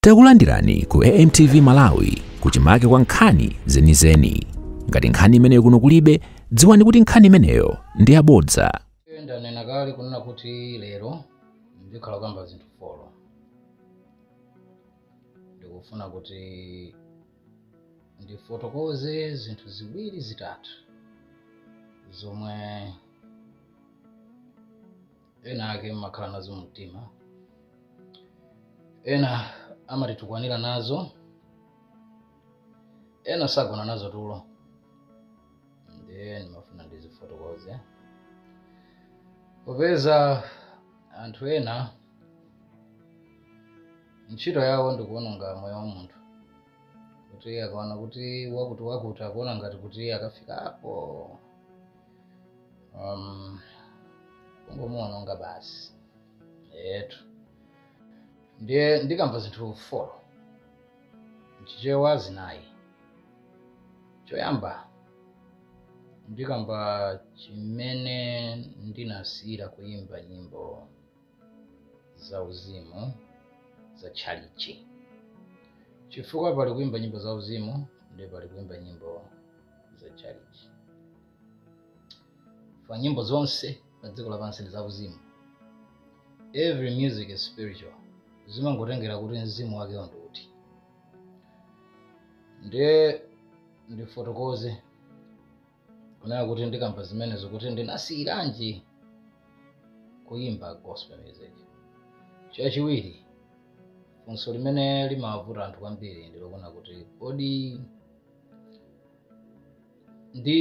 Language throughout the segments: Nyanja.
Takulandirani ku AMTV Malawi kuchimake kwa nkhani zenizeni. Ngati nkhani imeneyo kuno kulibe, dziwani kuti nkhani imeneyo ndi yabodza. Ndanena kale kunena kuti lero ndikhala kukamba zinthu 4. Ndikufuna kuti ndifotokoze zinthu ziwiri zitatu zomwe ena ake mmakhala nazo mtima, ena amatitukwanira nazo, ena sagona nazo tulo. Ndiye ndimafuna ndizifotokoze popeza anthu ena ntchito yawo ndikuononga moyo wa munthu, kuti akaona kuti wakuti wakuti akuona ngati kuti akafika apo kungomuononga basi yetu. Ndiye ndikamva zinthu 4 mchichewa zinayi. Choyamba ndikamba chimene ndinasiyira kuimba nyimbo za uzimu za chalichi, chifukwa pali kuimba nyimbo za uzimu ndi pali kuimba nyimbo za chalichi. Fa nyimbo zonse pa dziko lapansi ndi za uzimu. Every music is spiritual. Zimangotengera kuti mzimu wake ndi uti. Ndiye ndifotokoze kunena kuti ndikamba zimenezo kuti ndinasiyiranji kuimba gospel music. Chachiwiri, funso limene limavuta anthu kwambiri ndilokuna kuti kodi ndi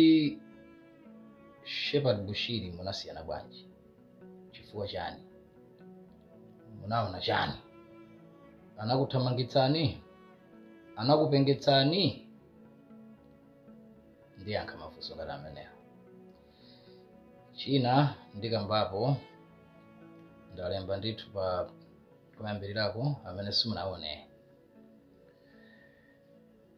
Shepherd Bushiri munasiyana bwanji? Chifukwa chani? Munaona chani? Anakuthamangitsani? Anakupengetsani? Ndiyankha mafunso ngati amenewo. China ndikambapo ndalemba ndithu pa kuyambirirako amene simunaone.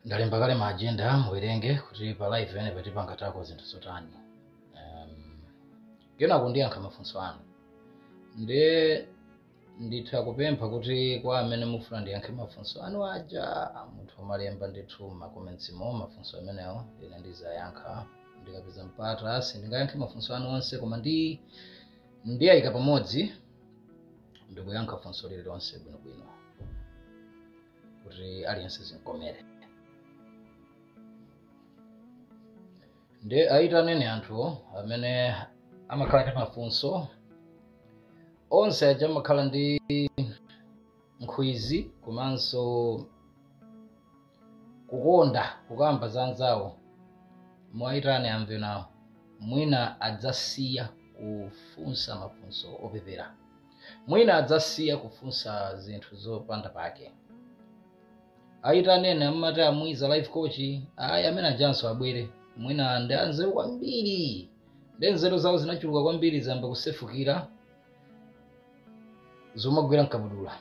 Ndalemba kale ma agenda muwerenge kuti pa live ene patipanga tako zinthu zotani. Kenako ndiyankha mafunso anu. Ndiye nditha kupempha kuti kwa amene mufuna ndiyankhe mafunso anu aja, munthu amalemba ndithu ma comments mo mafunso amenewo, ine ndizayankha ndikapeza mpata. Sindingayankhe mafunso anu onse, koma ndiyayika pamodzi ndikuyankha funso lililonse bwinobwino kuti aliyense zinkomere. Ndi ayitaneni anthu amene amakhala ndi mafunso onse aja, amakhala ndi nkhwizi komanso kukonda kukamba za anzawo, mwayitane amve nawo, mwina adzasiya kufunsa mafunso opepera, mwina adzasiya kufunsa zinthu zopanda pake. Ayitaneni amati amwiza life coach, ayi amene ajanso abwere, mwina ndi anzeru kwambiri, ndi nzeru zawo zinachuluka kwambiri zamba kusefukira zomagwira mkabudula.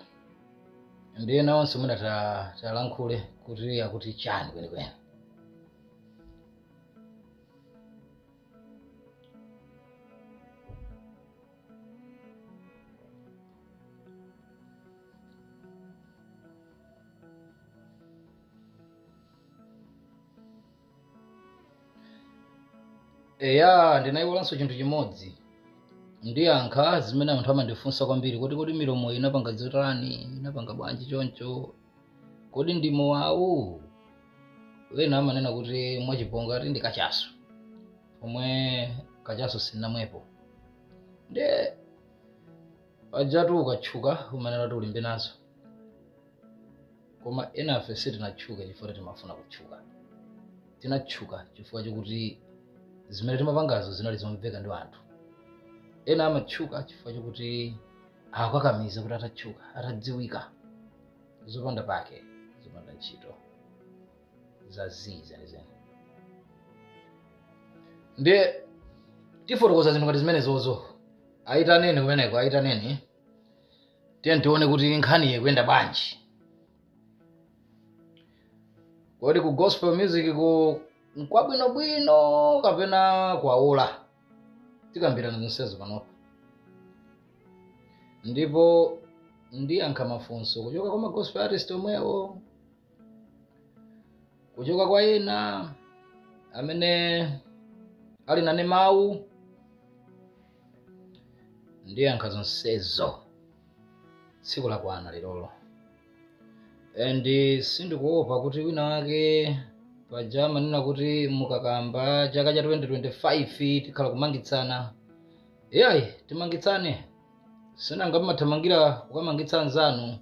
Ndiye nawonso mwina talankhule kuti akuti chani kwenikweni. Eya, ndinayiwolanso chinthu chimodzi. Ndiyankha zimene anthu amandifunsa kwambiri kuti kodi milomo inapanga zotani, inapanga bwanji choncho, kodi ndi mowawu? Ena amanena kuti mwachiponga ati ndi kachasu, pomwe kachasu sinnamwepo. Ndiye pajatu ukatchuka umanena kuti ulimbe nazo, koma enafe sitinatchuke chifukwa timafuna kutchuka. Tinatchuka chifukwa chokuti zimene timapangazo zinali zomveka ndi anthu. Ena amatchuka chifukwa chokuti akakamiza kuti atatchuka atadziwika, zopanda pake, zopanda ntchito, za zii zenizeni. Ndiye tifotokoza zinthu ngati zimenezozo. Ayitaneni kumeneko, ayitaneni tiye tione kuti nkhani ikuyenda bwanji. Kodi ku gospel music ku nkwabwinobwino kapena kwaola? Tikambirana zonsezo panopa. Ndipo Ndiyankha mafunso kuchoka kwa ma gospel artist omwewo, kuchoka kwa ena amene ali nane mawu. Ndiyankha zonsezo tsiku lakwana lilolo. And sindikuopa kuti wina wake paja manena kuti mukakamba chaka cha 2025 tikhala kumangitsana. Iyayi, timangitsane sinanga mmathamangira kukamangitsa anzanu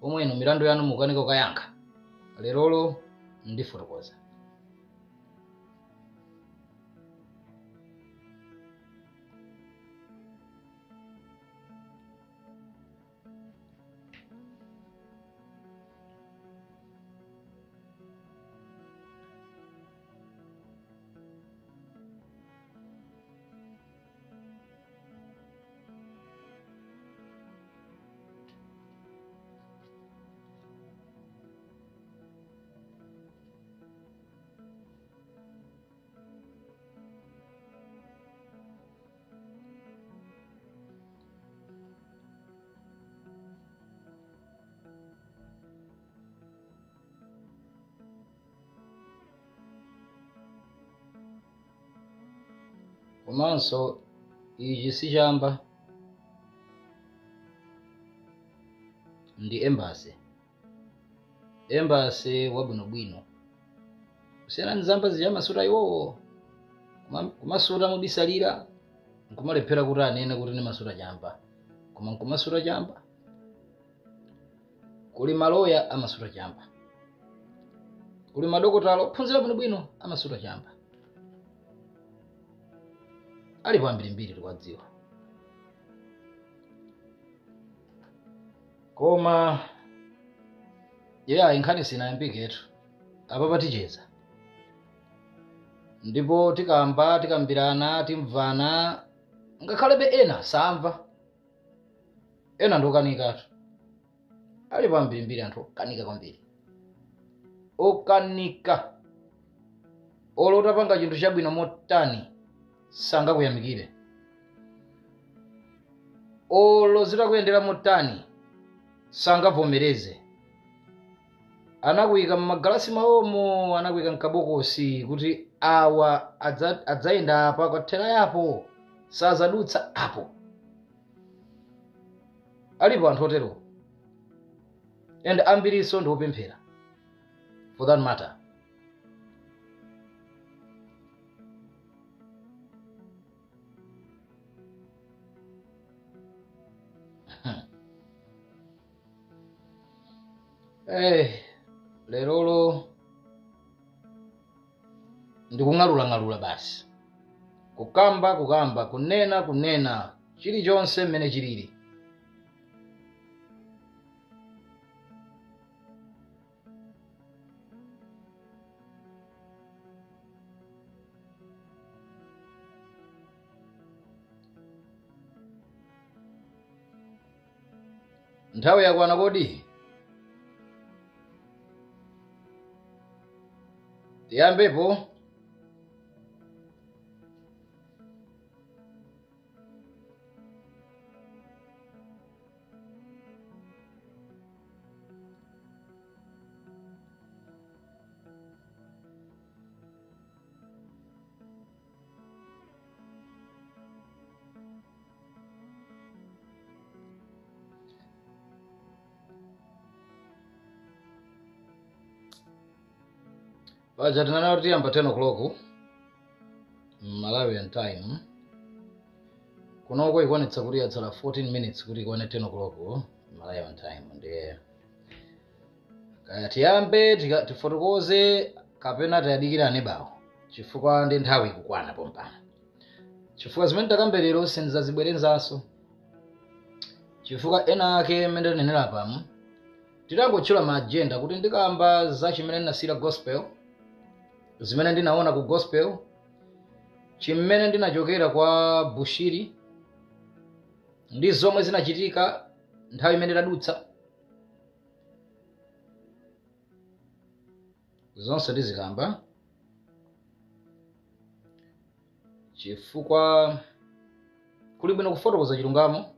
omweno milandu yanu mukanika kukayankha. Lerolo ndifotokoza. Komanso ichi si chamba, ndi embassy, embassy wabwinobwino kusiyana ndi zamba zija amasuta iwowo, kumasuta mubisalira nkumalephera kuti anene kuti ndimasuta chamba, koma nkumasuta chamba. Kuli maloya amasuta chamba, kuli madokotala ophunzira bwinobwino amasuta chamba, alipo ambirimbiri tikuwadziwa. Koma yeah, nkhani sinayambiketu apa, paticheza ndipo tikamba, tikambirana, timvana, ngakhalebe ena samva, ena ndiokanikatu. Alipo ambirimbiri anthu okanika kwambiri, okanika olo utapanga chinthu chabwino motani sangakuyamikire, olo zitakuyendera motani sangavomereze. Anakuyika mmagalasi mawomo, anakuyika mkabokosi kuti awa adzayenda apa kwathera yapo, sazadutsa apo. Alipo anthu otero, and ambiriso ndi opemphera for that matter. Lerolo ndikung'alulang'alula basi, kukamba kukamba, kunena kunena, chilichonse mmene chilili. Nthawi yakwana kodi? Tiyambepo. Paja tinanena kuti tiyamba 10 o'clock Malawian time. Kunoko ikuonetsa kuti yatsala 14 minutes kuti ikwane 10 o'clock Malawian time. Ndiye kaya tiyambe tifotokoze kapena tiyadikirane bawo, chifukwa ndi nthawi ikukwana pompano, chifukwa zimene takambe lero sindizazibwerenzanso, chifukwa ena ake mmene tinenera pamo titangotchula ma agenda kuti ndikamba za chimene ndinasiyira gospel, zimene ndinaona ku gospel, chimene ndinachokera kwa Bushiri ndi zomwe zinachitika nthawi imene tadutsa, zonse ndizikamba, chifukwa kuli bwino kufotokoza chilungamo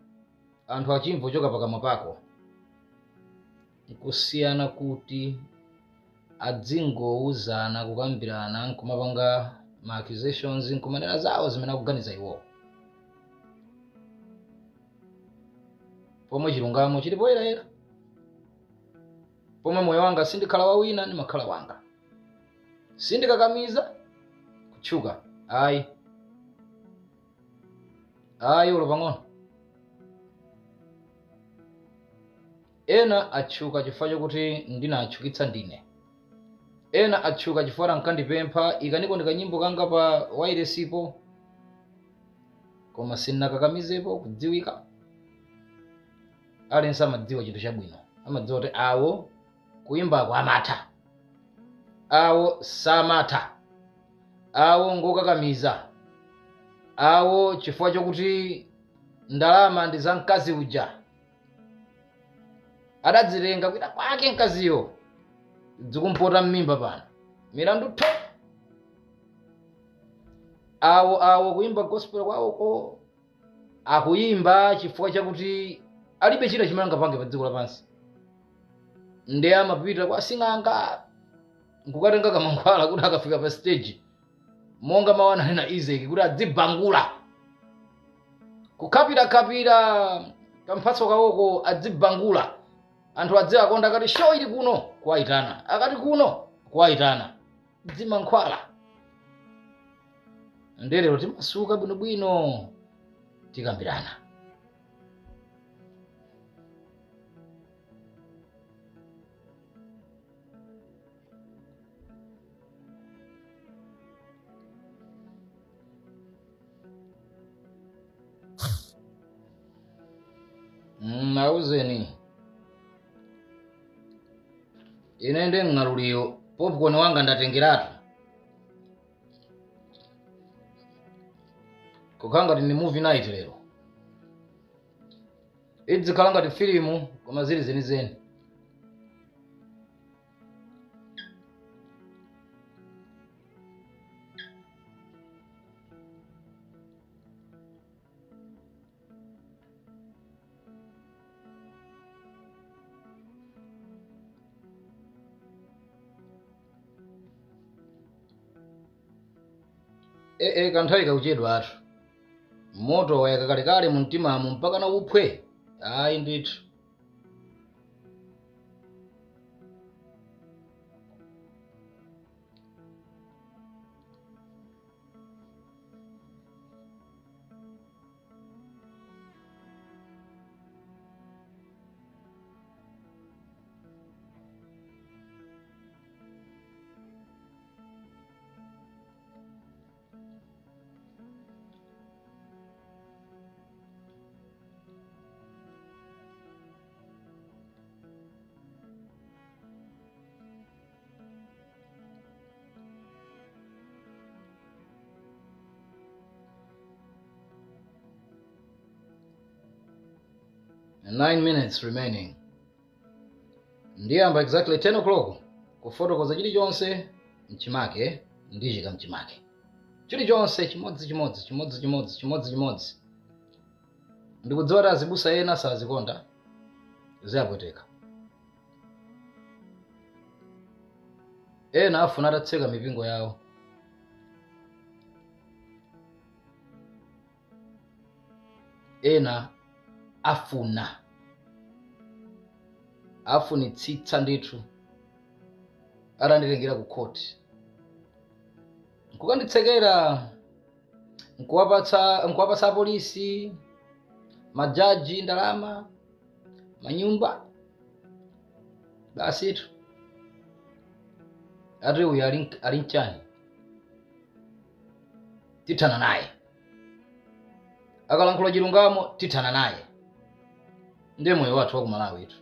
anthu achimva kuchoka pakamwa pako. Nkusiyana kuti adzingouzana kukambirana nkumapanga ma accusations nkumanena zawo zimene akuganiza iwowo, pomwe chilungamo chili poyerayera, pomwe moyo wanga sindikhala wa wina, ndimakhala wanga, sindikakamiza kutchuka, ayi ayi ulo pang'ono. Ena atchuka chifukwa chokuti ndinatchukitsa ndine, ena atchuka chifukwa ankandipempha ikaniko ndikanyimbo kanga pa wairesipo, koma sindinakakamizepo kudziwika. Aliyense amadziwa chinthu chabwino, amadziwa kuti awo kuyimbako amatha, awo samatha, awo ngokakamiza, awo chifukwa chokuti ndalama ndi za mkazi uja adadzilenga kwina kwake mkaziyo zikumpota mmimba pano milandu tho. Awo awo kuyimba gospel kwawoko akuyimba chifukwa chakuti alibe china chimene angapange pa dziko lapansi, ndiye amapita kwa sing'anga nkukatenga kamankhwala kuti akafika pa stage monga mawu ananena Isaac kuti adzibangula kukhapirakhapira kamphatso kawoko, adzibangula anthu adziwakonda, akati show ili kuno kuwayitana, akati kuno kuwayitana, dzimankhwala. Ndelero timasuka bwinobwino tikambirana. Auzeni ine ndi ng'aluliyo popcorn wanga ndatengeratu, kukhala ngati ndi movie night lero, idzikhala ngati filimu koma zili zenizeni. Kanthawi kakuchedwa athu, moto wayaka kalekale mu mtimamu mpaka na uphwe. Ayi ndithu. 9 minutes remaining. Ndiyamba exactly 10 o'clock kufotokoza chilichonse mchimake ndichika mchimake, chilichonse chimodzi chimodzi chimodzi chimodzi chimodzi chimodzi. Ndikudziwa kuti azibusa ena sazikonda, ziyapweteka, ena afuna atatseka mipingo yawo. Ena afuna afunitsitsa ndithu atanditengera ku khoti nkukanditsekera, nkuwapatsa apolisi, majaji ndalama, manyumba, basitu ati uyu ali mchani, tithana naye, akalankhula chilungamo tithana naye. Ndiye moyo wathu wa ku Malawi itu,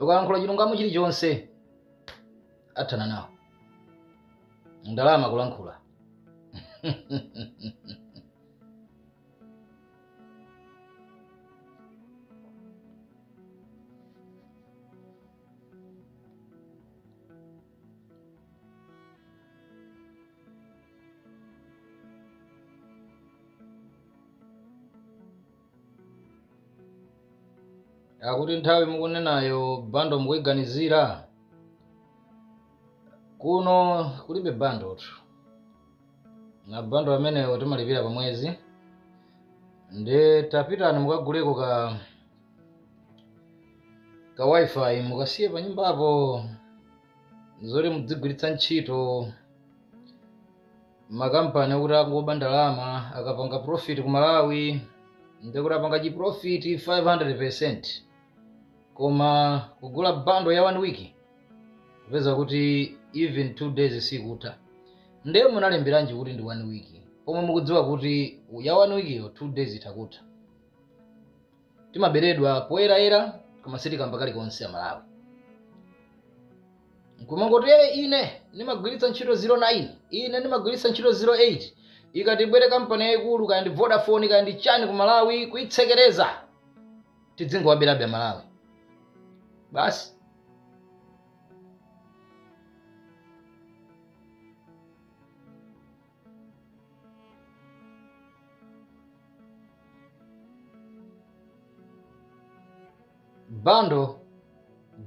ukalankhula chilungamo chilichonse athana nawo, ndalama kulankhula. Akuti nthawi mukunenayo bando mukuiganizira kuno kulibe bando tu, na bando ameneyo timalipira pa mwezi. Nde tapitani mukaguleko ka wifi mukasiye pa nyumbapo, zoti mudzigwiritsa ntchito. Makampani okuti akungoba ndalama akapanga profit ku Malawi, ndikuti apanga chiprofit 500%, koma kugula bando ya 1 week kupeza kuti even 2 days sikutha. Ndiye munalemberanji kuti ndi 1 week pomwe mukudziwa kuti ya 1 week yo 2 days itakutha? Timaberedwa poyerayera, koma sitikamba kalikonse Amalawi. Nkumangoti ine ndimagwiritsa ntchito 09, ine ndimagwiritsa ntchito 08. Ikati ibwere kampani yayikulu, kaya ndi Vodafone kaya ndi chani ku Malawi, kuitsekereza, tidzingowaberabe Malawi basi.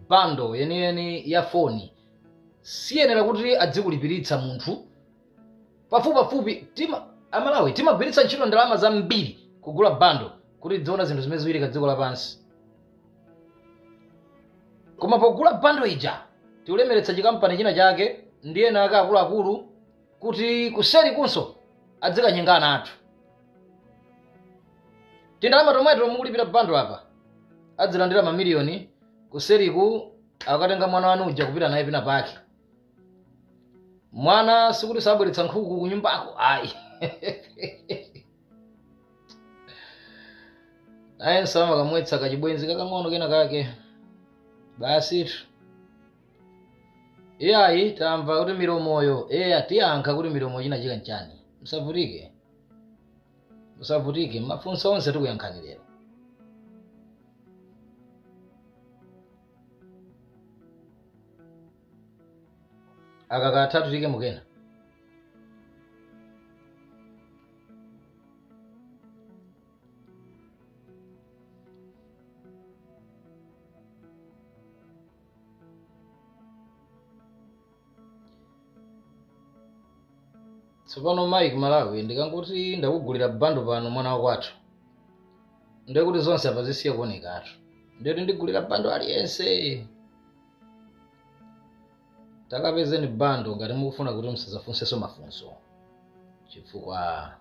Bando yeniyeni ya foni siyenera kuti adzikulipiritsa munthu pafupipafupi. Amalawi timagwiritsa ntchito ndalama zambiri kugula bando kuti tidziona zinthu zimene zikuchitika dziko lapansi, koma pogula bando ija tikulemeretsa chikampani china chake ndi ena ake akuluakulu kuti kuseri kunso adzikanyengana athu. Tindalama tomweto mukulipira bando apa adzilandira mamiliyoni, kuseriku akatenga mwana wanu uja kupita naye pina pake. Mwana sikuti sabweretsa nkhuku kunyumbako, ayi, ayenso amakamwetsa kachibwenzi kakang'ono kena kake basitu. Iyayi, tamva kuti milomoyo, eya, tiyankha kuti milomo china chika nchani. Musavutike, musavutike, mafunso onse tikuyankhani lero. Aka katatu tike mukena. Tsopano Mike Malawi, ndikangoti ndakugulira bando pano mwana wakwathu, ndekuti zonse apa zisiye kuonekatu, ndikuti ndigulira bando aliyense. Takapezeni bando ngati mukufuna kuti musazafunsenso mafunso, chifukwa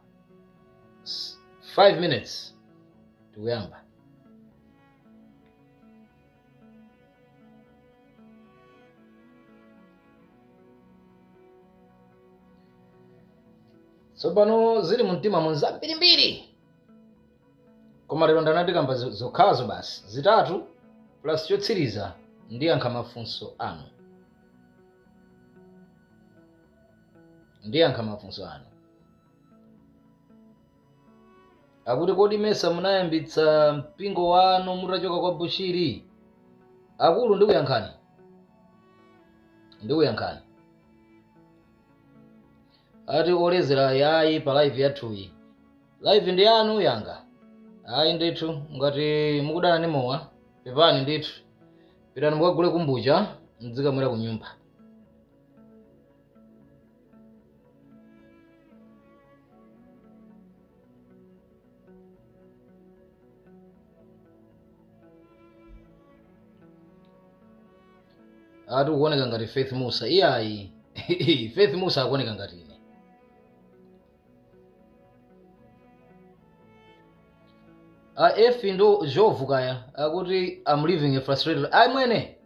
5 minutes tikuyamba. Tsopano zili mumtima munzambirimbiri, koma lero ndanandikamba zokhazo basi zitatu plus chotsiriza ndiyankha mafunso anu, ndiyankha mafunso anu. Akuti kodi mesa munayambitsa mpingo wanu mutachoka kwa Bushiri? Akulu, ndikuyankhani, ndikuyankhani. Ati olezera yayi pa live yathuyi, live ndi yanu yanga ayi ndithu. Ngati mukudana ndi mowa, pepani ndithu, pitani mukagule kumbucha mdzikamwera ku nyumba. Ati ukuoneka ngati Faith Musa. Iyayi, Faith Musa akuoneka ngati ine. A F ndo Jovu kaya akuti I'm living a frustrated. Ayi mwene,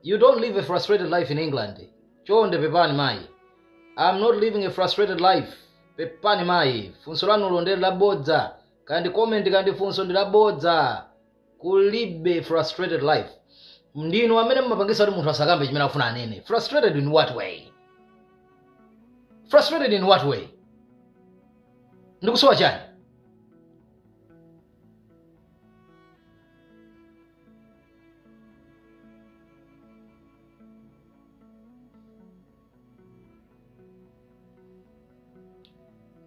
you don't live a frustrated life in England. Chonde pepani mayi, I'm not living a frustrated life. Pepani mayi, funso lanulo ndi labodza, kandi comment kandi funso ndi labodza. Kulibe frustrated life. Ndinu amene mumapangisa kuti munthu asakambe chimene akufuna anene. Frustrated in what way? Frustrated in what way? Ndikusowa chani?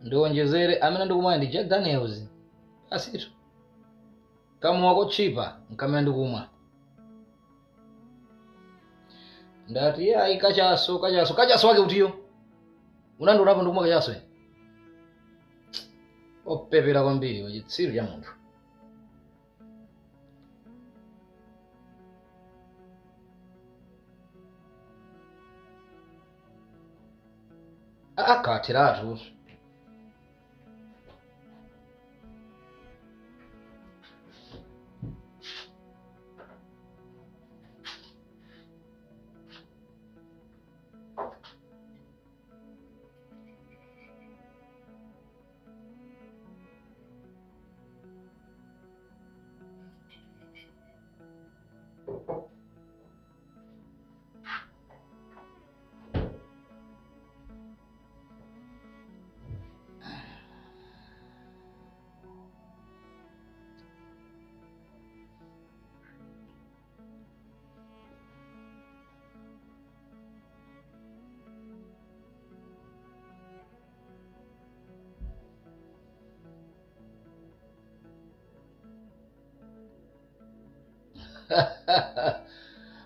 Ndiwonjezere, amene ndikumaya ndi Jack Daniels asitu. Kamowa kochipa nkamene ndikumwa. Ndati ayi kachaso kachaso kachaso wake utiyo. Unandionapo ndikumwa kachaso. Opepera kwambiri wachitsiru cha munthu. Akatiratu.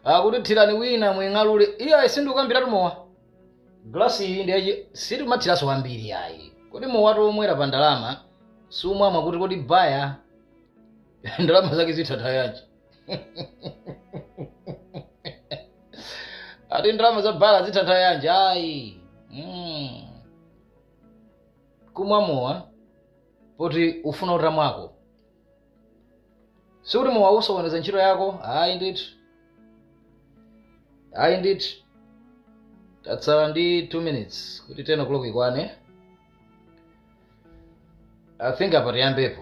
Akuti thirani wina mwing'alule. Iya sindikukambiratu mowa. Glasi iyi ndiye sitimathiraso kwambiri ayi. Kodi mowa tomwera pa ndalama sumwamwa kuti kodi baya ndalama zake zithatha yanji. Ati ndalama za bala zithatha yanji ayi. Kumwa mowa poti ufuna utamwako. Sikuti mowa usokoneza ntchito yako ayi ndithu. Ayi ndithu. Tatsala ndi 2 minutes kuti 10 o'clock ikwane. I think apa tiyambepo.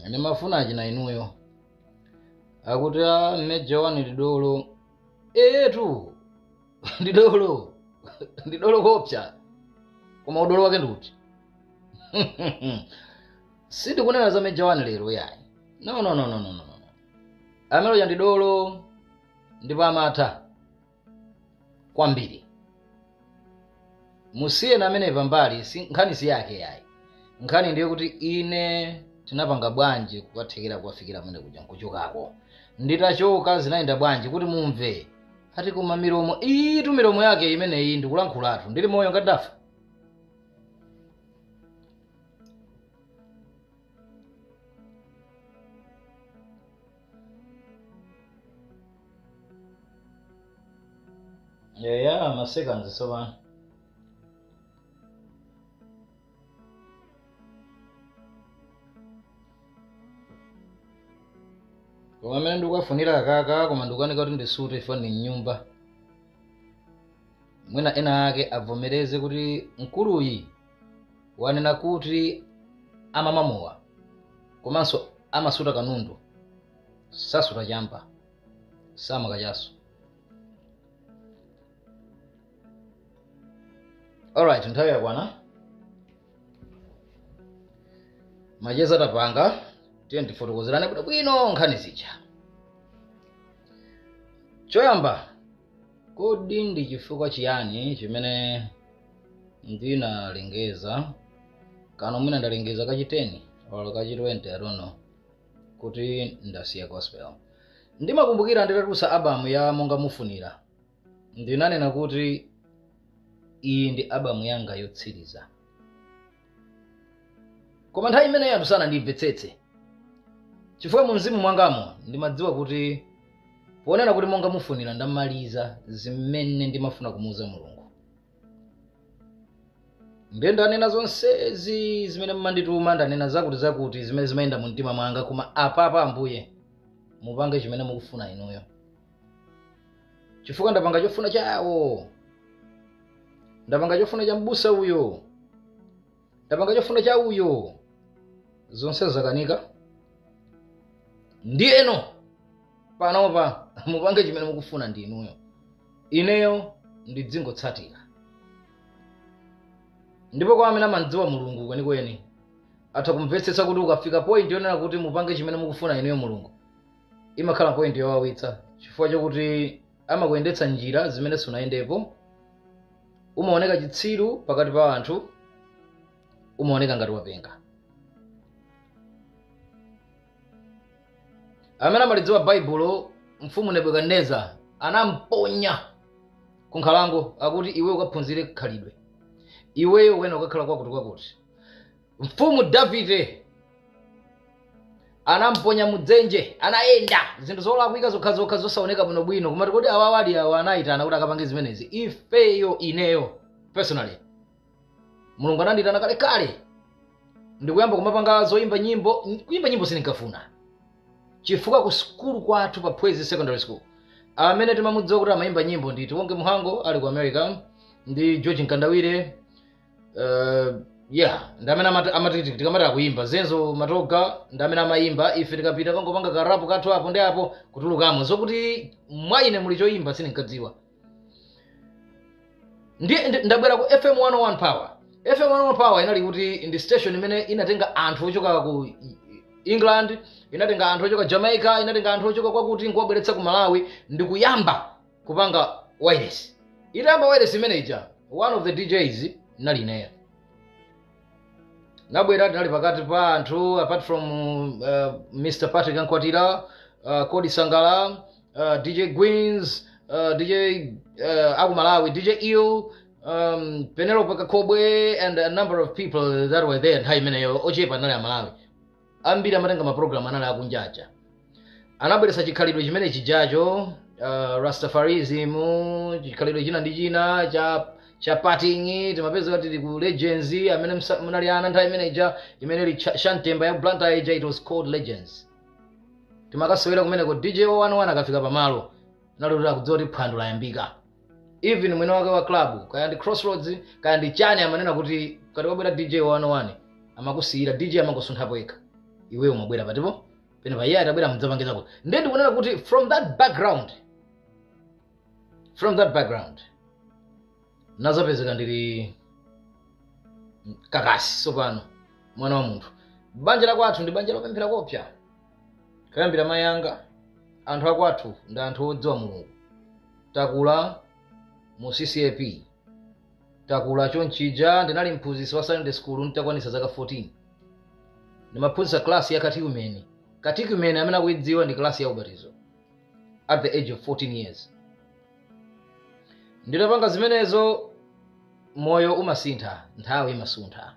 Ndimafuna achina inuyo. Akuti a Major One ndidolo. Etu ndidolo. Ndidolo kopsa. Koma udolo wake ndikuti. Sindikunena za Major One lero yayi. No no no no no no. Amelo ya ndidolo ndipo amatha kwambiri. Musiye na amene pambali si nkhani si yake yayi. Nkhani ndiyo kuti ine tinapanga bwanji kukathekera kuwafikira amene kuja nkuchokako. Nditachoka zinayenda bwanji kuti mumve. Ati koma milomo itu milomo yake imeneyi ndikulankhulatu. Ndili moyo ngati ndafa. Yeah, masekanzi tsopano. Koma amene ndikukafunira kakaka koma ndikukanika kuti ndisute ifo ndi mnyumba. Mwina ena ake avomereze kuti mkuluyi wanena kuti amamamowa komanso amasuta kanundu sasuta chamba samakachaso. Alright, nthawi yakwana. Macheza tapanga tiye ndifotokozerane bwino nkhani zija. Choyamba, kodi ndi chifukwa chiyani chimene ndinalengeza kano mwina ndalengeza kachi 10 or kachi 20, I don't know, kuti ndasiya gospel. Ndimakumbukira nditatulutsa albamu ya Monga Mufunira. Ndinanena kuti iyi ndi albamu yanga yotsiriza. Koma nthawi imeneyo anthu sanandimvetsetse. Chifukwa mu mzimu mwangamo ndimadziwa kuti ponena kuti Monga Mufunira ndamaliza zimene ndimafuna kumuuza Mulungu. Ndiye ndanena zonsezi zimene mmandituma, ndanena zakuti zakuti zimene zimayenda mu mtima mwanga, koma apapa Ambuye mupange chimene mukufuna inuyo. Chifukwa ndapanga chofuna chawo. Ndapanga chofuna cha mbusa uyo. Ndapanga chofuna cha uyo. Zonse zakanika. Ndiyeno panopa mupange chimene mukufuna ndi inuyo. Ineyo ndidzingotsatira. Ndipo kwa amene amandziwa Mulungu kwenikweni atha kumvetsetsa kuti ukafika point yonena kuti mupange chimene mukufuna inuyo Mulungu, imakhala point yowawitsa, chifukwa chokuti amakuyendetsa njira zimene sunayendepo. Umaoneka chitsiru pakati pa anthu, umaoneka ngati wapenga. Amene amalidziwa Baibulo, mfumu Nebukadineza anamponya ku nkhalango, akuti iwe ukaphunzire khalidwe, iweyo wena ukakhala kwakuti kwakuti. Mfumu Davide anamponya mudzenje, anayenda zinthu zolakwika zokhazokha zosaoneka bwinobwino, kumati kodi awa ali awa anayitana kuti akapange zimenezi. Ifeyo, ineyo personally, Mulungu ananditana kalekale ndikuyamba kumapanga zoyimba nyimbo. Kuyimba nyimbo sindikafuna, chifukwa ku sukulu kwathu pa Phwezi Secondary School amene timamudziwa kuti amayimba nyimbo ndi Tiwonge Muhango ali ku America, ndi George Nkandawire, yeah, ndi amene amati tikamati akuyimba. Zenzo Matoga ndi amene amayimba. Ife tikapita kangopanga karapu kathu apo ndi apo kutulukamo. Zokuti mwa ine muli choyimba sindinkadziwa. Ndabwera ku FM 101 Power. FM 101 Power inali kuti ndi station imene inatenga anthu ochoka ku England, inatenga anthu ochoka Jamaica, inatenga anthu ochoka kwakuti nkuwabweretsa ku Malawi ndikuyamba kupanga wireless. Itayamba wireless imene ija, one of the DJs nali ineyo. Nabwera, tinali pakati pa anthu apart from Mr Patrick Ankwatira, Kodi Sangala, DJ Gwins, DJ aku Malawi, DJ Il, Penelope Kakobwe and a number of people that were there. Nthawi imeneyo ochepa anali Amalawi, ambiri amatenga maprogram anali akunjaja. Anabweretsa chikhalidwe chimene chijacho, Rastafarism, chikhalidwe china ndi china cha partying. Timapeza tili ku Legends, amene munali ana nthawi imeneja imene ili Shantemba ya Blantyre ija, it was called Legends. Timakasewera kumeneko. DJ 101 akafika pamalo nali kuti akudziwa kuti phwando layambika. Even mwini wake wa club, kaya ndi Crossroads kaya ndi chani, amanena kuti kati wabwera DJ 101, amakusiyira DJ, amangosunthapo yekha, iweyo umabwera patipo pene pa iye atabwera mudzapangizako. Ndiye ndikunena kuti from that background nazapezeka ndili kakasi sopano mwana wa munthu. Banja la kwathu ndi banja lopemphera kopsa, kuyambira mayi anga. Anthu akwathu ndi anthu odziwa Mulungu. Takula mu CCAP, takula chonchija. Ndinali mphunzitsi wa Sunday school nditakwanitsa zaka 14. Ndimaphunzitsa class ya catechumen. Catechumen, amene akuidziwa, ndi class ya ubatizo, at the age of 14 years. Nditapanga zimenezo, moyo umasintha, nthawi imasuntha.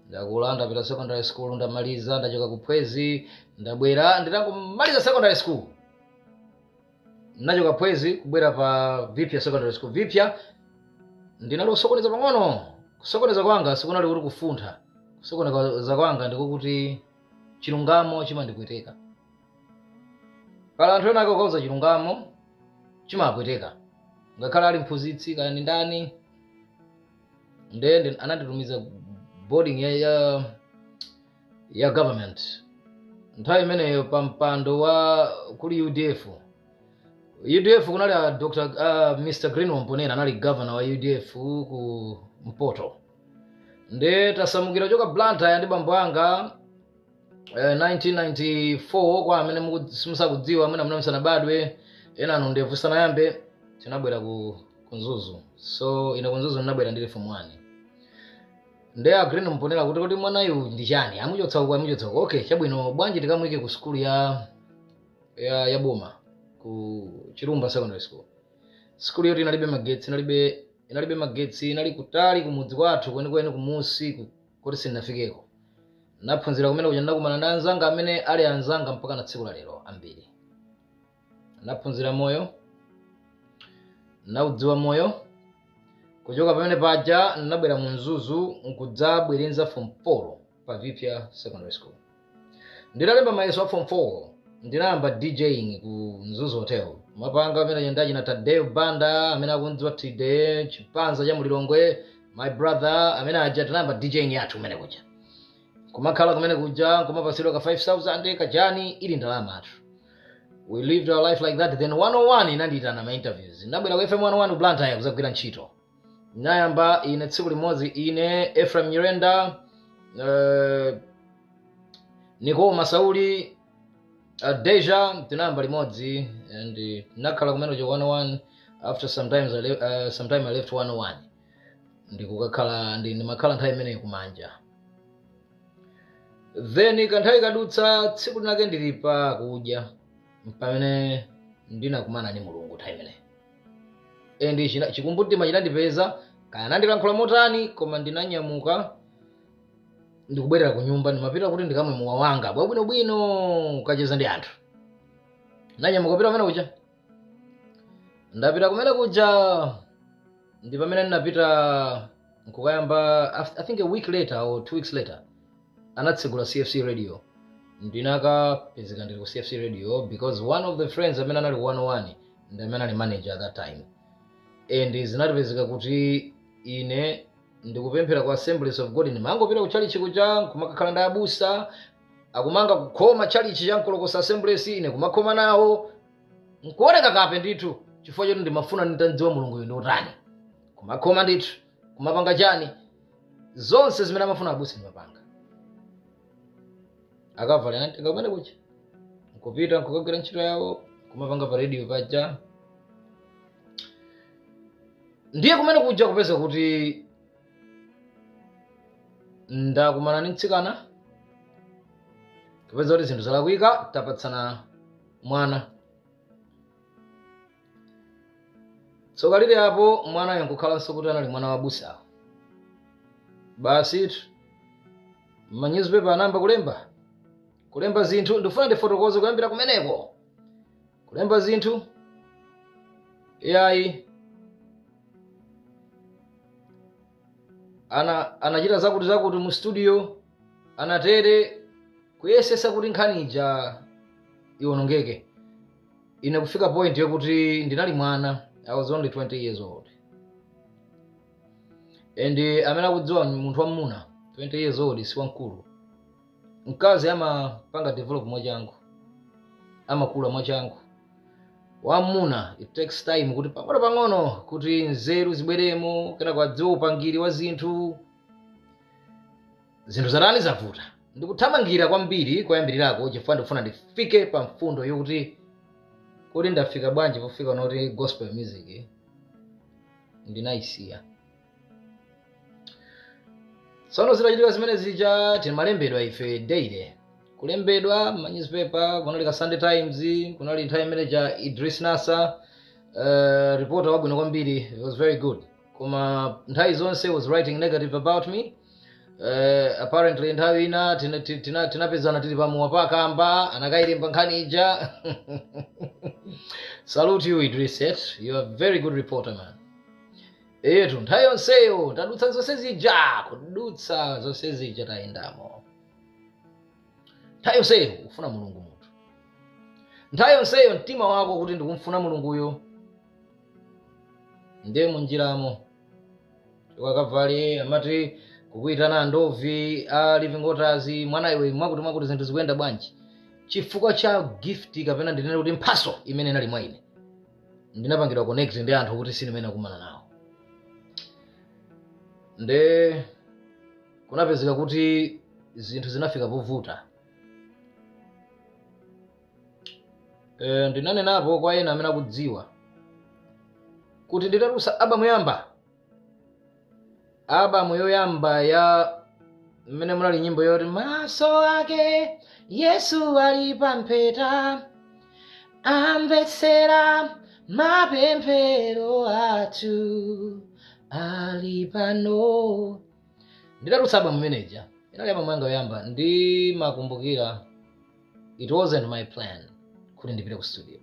Ndakula, ndapita secondary school, ndamaliza, ndachoka ku Phwezi, ndabwera. Nditangomaliza secondary school, nachoka Phwezi kubwera pa Vipya Secondary School. Vipya ndinali kusokoneza pang'ono. Kusokoneza kwanga sikunali kuti kufuntha, kusokoneza kwanga ndikokuti chilungamo chimandipweteka. Pala anthu ena ake ukauza chilungamo chimapweteka, ngakhale ali mphunzitsi kaya ndi ndani. Nde ananditumiza boarding ya government. Nthawi imeneyo pa mpando wa kuli UDF, UDF kunali a Dr Mr Green Mponela, anali governor wa UDF ku Mpoto. Nde tasamukira choka Blantyre ndi bambo anga, 1994. Kwa amene simusakudziwa, amene amene musanabadwe, ena anu ndevu sanayambe, tinabwera ku Mzuzu. So ine ku Mzuzu ndinabwera ndili form 1. Nde a Green Mponela kuti mwanayu ndi chani, amuchotsa uku, amuchotsa uku. Okay, chabwino, bwanji tikamuyike ku skulu ya boma ku Chirumba Secondary School? Skulu yoti inalibe magetsi, inalibe magetsi, inali kutali kumudzi kwathu kwenikweni kumusi kuti sindinafikeko. Naphunzira kumene kuja, ndakumana ndi anzanga amene ali anzanga mpaka na tsiku la lero ambiri. Naphunzira moyo, naudziwa moyo. Kuchoka pamene paja ndinabwera mu Mzuzu nkudzabwerenza form 4 pa Vipya Secondary School. Nditalemba mayeso a form 4, ndinayamba DJing ku Mzuzu Hotel, mapanga amene ndachina Tadeo Banda, amene akundziwa Tide Chipanza cha Mulilongwe, my brother amene aja. Tinayamba DJing yathu kumene kuja, kumakhala kumene kuja, kumapasidwa ka 5000 kachani, ili ndalama athu. We lived our life like that. Then 101 inandiyitana ma interviews, ndabwera ku FM 101 ku Blantyre kuzagwira ntchito. Nayamba ine tsiku limodzi, ine Ephraim Nyirenda, Nicole Masauli, Deja, tinayamba limodzi and nakhala kumene kuja 101. After sometimes sometime I left 101 ndikukakhala ndimakhala nthawi imeneyi kumanja. Then kanthawi kadutsa, tsiku linake ndili pa kudya pamene ndinakumana ndi Mulungu nthawi imeneyi, and chikumbumtima chinandipeza, kaya nandilankhula motani, koma ndinanyamuka ndikubwerera ku nyumba. Ndimapita kuti ndikamwe mowa wanga bwabwinobwino, kacheza ndi anthu. Nanyamuka kupita kumene kuja. Ndapita kumene kuja ndi pamene ndinapita nkukayamba. I think a week later or 2 weeks later anatsegula CFC Radio. Ndinakapezeka ndili ku CFC Radio because one of the friends amene anali ku 101 ndi amene ali manager at that time, and zinatipezeka kuti ine ndikupemphera ku Assemblies of God. Ndimangopita ku chalichi kuja nkumakakhala ndi abusa akumanga kukhoma chalichi cha Nkolokosa Assemblies, ine kumakhoma nawo, nkuoneka kape ndithu, chifukwa choti ndimafuna nditandziwa Mulunguyo ndi utani. Kumakhoma ndithu, kumapanga chani, zonse zimene amafuna abusa ndimapanga. Akavala ananditenga kumene kuja nkupita nkukagwira ntchito yawo, kumapanga pa radio paja. Ndiye kumene kuja kupeza kuti ndakumana ndi mtsikana, kupeza kuti zinthu zalakwika, tapatsana mwana. Tsoka lili apo, mwanayo nkukhalanso kuti anali mwana wa busawo. Basi ma newspaper anayamba kulemba zinthu. Ndifuna ndifotokoze kuyambira kumeneko, kulemba zinthu yayi, anachita zakuti zakuti mu studio, anatere, kuyesesa kuti nkhani ija iwonongeke. Ine kufika point yokuti ndinali mwana, I was only 20 years old, and amene akudziwa munthu wamuna 20 years old si wamkulu. Mkazi amapanga develop mwachangu, amakula mwachangu. Wamuna it takes time kuti pang'ono pang'ono kuti nzeru zibweremo, kenako adziwe upangiri wa zinthu. Zinthu zatani, zavuta. Ndikuthamangira kwambiri koyambirirako chifukwa ndikufuna ndifike pa mfundo yokuti kuti ndafika bwanji pofika noti gospel music ndinayisiya. Tsono zitachitika zimene zija, timalembedwa ife daily, kulembedwa ma newspaper. Kunali ka Sunday Times, kunali nthawi imene Idris Nasa, reporter wabwino kwambiri, he was very good, koma nthawi zonse was writing negative about me. Apparently nthawi ina tinapezana tili pamowa pakamba, anakayilemba nkhani ija. Salute you, Idris, you are a very good reporter, man. Etu, nthawi yonseyo tadutsa zonse zija, kudutsa zonse zija tayendamo. Nthawi yonseyo ufuna Mulungu munthu, nthawi yonseyo mtima wako kuti ndikumfuna Mulunguyo. Ndiye munjiramo wakavale amati kukuitana andovi a Living Waters, mwana iwe, mwakuti mwakuti, zinthu zikuyenda bwanji? Chifukwa cha gift, kapena ndinene kuti mphaso imene inali mwa ine, ndinapangidwa connect ndi anthu kuti sindimene kumana nawo. Nde kunapezeka kuti zinthu zinafika povuta. Ndinanenapo kwa ena amene akudziwa kuti nditatulutsa albamu yoyamba, albamu yoyamba ya mmene munali nyimbo yoti "Maso ake Yesu ali pampheta, amvetsera mapemphero athu, ali pano." Nditatulutsa albamu imeneja, inali albamu yanga yoyamba. Ndimakumbukira it wasn't my plan kuti ndipite ku studio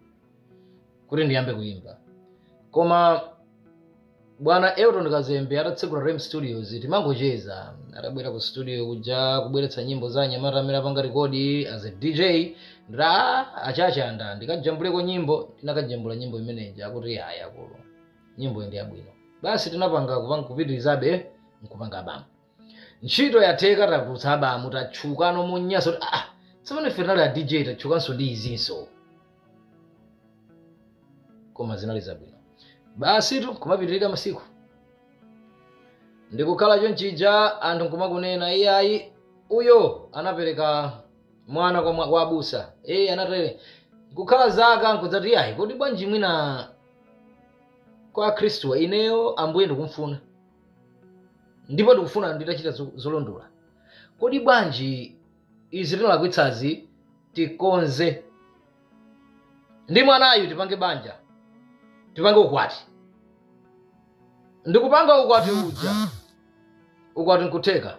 kuti ndiyambe kuyimba, koma bwana Elton Kazembe atatsegula Rem Studios, timangocheza, atabwera ku studio kuja kubweretsa nyimbo za anyamata amene apanga record as a DJ, ndira achachanda ndikajambuleko nyimbo. Ndinakajambula nyimbo imeneja, akuti aya akulu, nyimbo iyi ndi yabwino. Basi, tinapanga kupitirizabe nkupanga albamu. Ntchito yatheka, tatulutsa albamu, tatchukano munyasa kuti ah, tsopano ife tinali a DJ, tatchukanso ndi izinso. Koma zinali zabwino. Basi tu, kumapitirira masiku. Ndikukhala chonchija, anthu nkumakunena, iyayi, uyo anapereka mwana kwa abusa, anatere. Kukhala zaka nkudzati, iyayi, kodi bwanji mwina kwa Khristu ineyo Ambuye ndikumfuna ndipo ndikufuna nditachita zolondola, kodi bwanji izi tinalakwitsazi tikonze ndi mwanayu, tipange banja, tipange ukwati? Ndikupanga ukwati uja, ukwati nkutheka,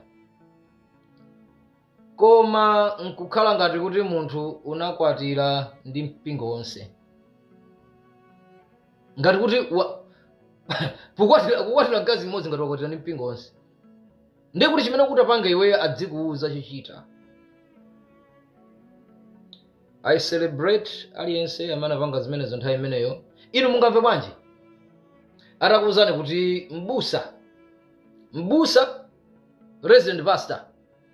koma nkukhala ngati kuti munthu unakwatira ndi mpingo wonse, ngati kuti kukwatira mkazi mmodzi ngati wakwatira ndi mpingo wonse. Ndiye kuti chimene ukutapanga iweyo adzikuwuza chochita. I celebrate aliyense amene apanga zimenezo nthawi imeneyo. Inu mungamve bwanji atakuwuzani kuti mbusa, resident pastor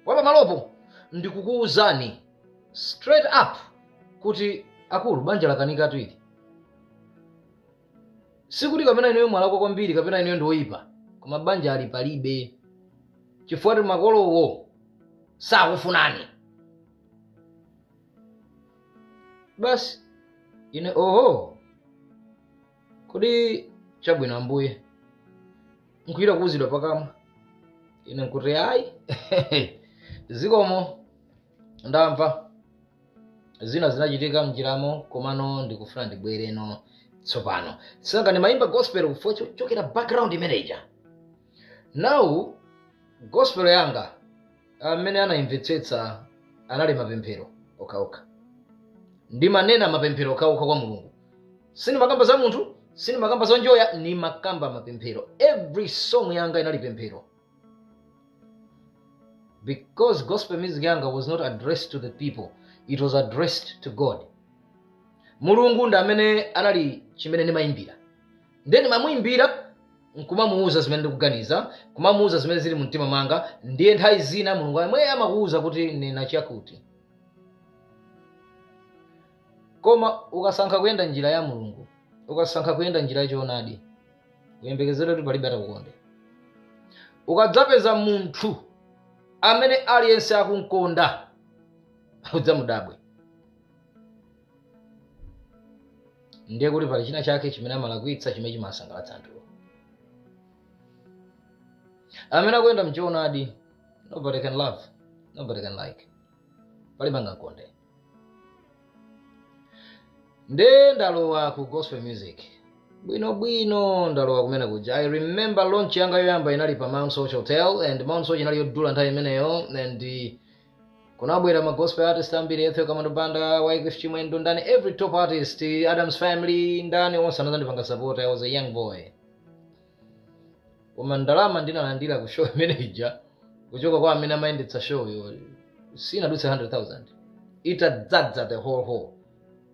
wapamalopo, ndikukuwuzani straight up kuti, akulu, banja lakanika ili, sikuti kapena inuyo mwalakwa kwambiri kapena inuyo ndi woyipa, koma banja ali palibe chifukwa ti makolowo sakufunani basi. Ine, oho, kodi chabwino Ambuye, nkuchita kuwuzidwa pakamwa. Ine nkuti, ayi, zikomo, ndamva. Zina zinachitika mnjiramo, komano ndikufuna ndibwereno tsopano. Sanga ndimayimba gospel kufo chokera background manager. Now gospel yanga amene anayimvetsetsa anali mapemphero okhaokha. Ndimanena mapemphero okhaokha kwa Mulungu. Sindimakamba za munthu, sindimakamba za njoya, nimakamba mapemphero. Every song yanga inali pemphero, because gospel music yanga was not addressed to the people, it was addressed to God. Mulungu ndi amene anali chimene ndimayimbira. Ndiye ndimamuyimbira nkumamuwuza zimene ndikuganiza, kumamuwuza zimene zili mumtima mwanga. Ndiye nthawi zina Mulungu amwe amakuwuza kuti nena chakuti. Koma ukasankha kuyenda njira ya Mulungu, ukasankha kuyenda njira yachoonadi, uyembekezere kuti palibe atakukonde. Ukadzapeza munthu amene aliyense akunkonda, udzamudabwe. Ndiye kuti pali china chake chimene amalakwitsa chimene chimasangalatsa anthuwo. Amene akuyenda mchoonadi, nobody can love, nobody can like, palibe angakonde. Nde ndalowa ku gospel music bwinobwino, ndalowa kumene kuja. I remember launch yanga yoyamba inali pa Mount Soche Hotel, and Mount Soche inali yodula nthawi imeneyo, and kunabwera ma gospel artist ambiri, Ethel Kamando Banda, Wycliffe Chimwendo, ndani, every top artist, Adams Family, ndani, onse anazandipanga support. I was a young boy, koma ndalama ndinalandira ku show imene ija kuchoka kwa amene amayendetsa show yo sinadutse 100,000, itadzadza the whole hall,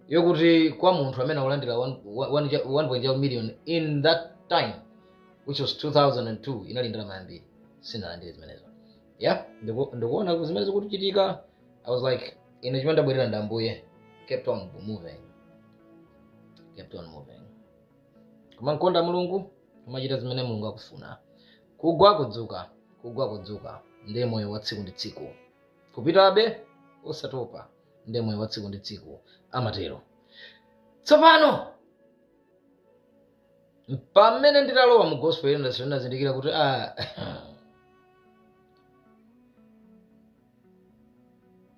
yokuti kwa munthu amene akulandira 1.1 million in that time, which was 2002, inali ndalama yambiri. Sinalandire zimenezo. Yeah, ndikuona zimene zikuchitika. I was like, ine chimene ndabwerera ndi Ambuye. Kept on moving, kept on moving, koma nkonda Mulungu, kumachita zimene Mulungu akufuna. Kugwa kudzuka, kugwa kudzuka, ndiye moyo wa tsiku ndi tsiku. Kupitabe osatopa, ndiye moyo wa tsiku ndi tsiku, amatero. Tsopano pamene nditalowa mu gospel industry, ndinazindikira kuti, ah,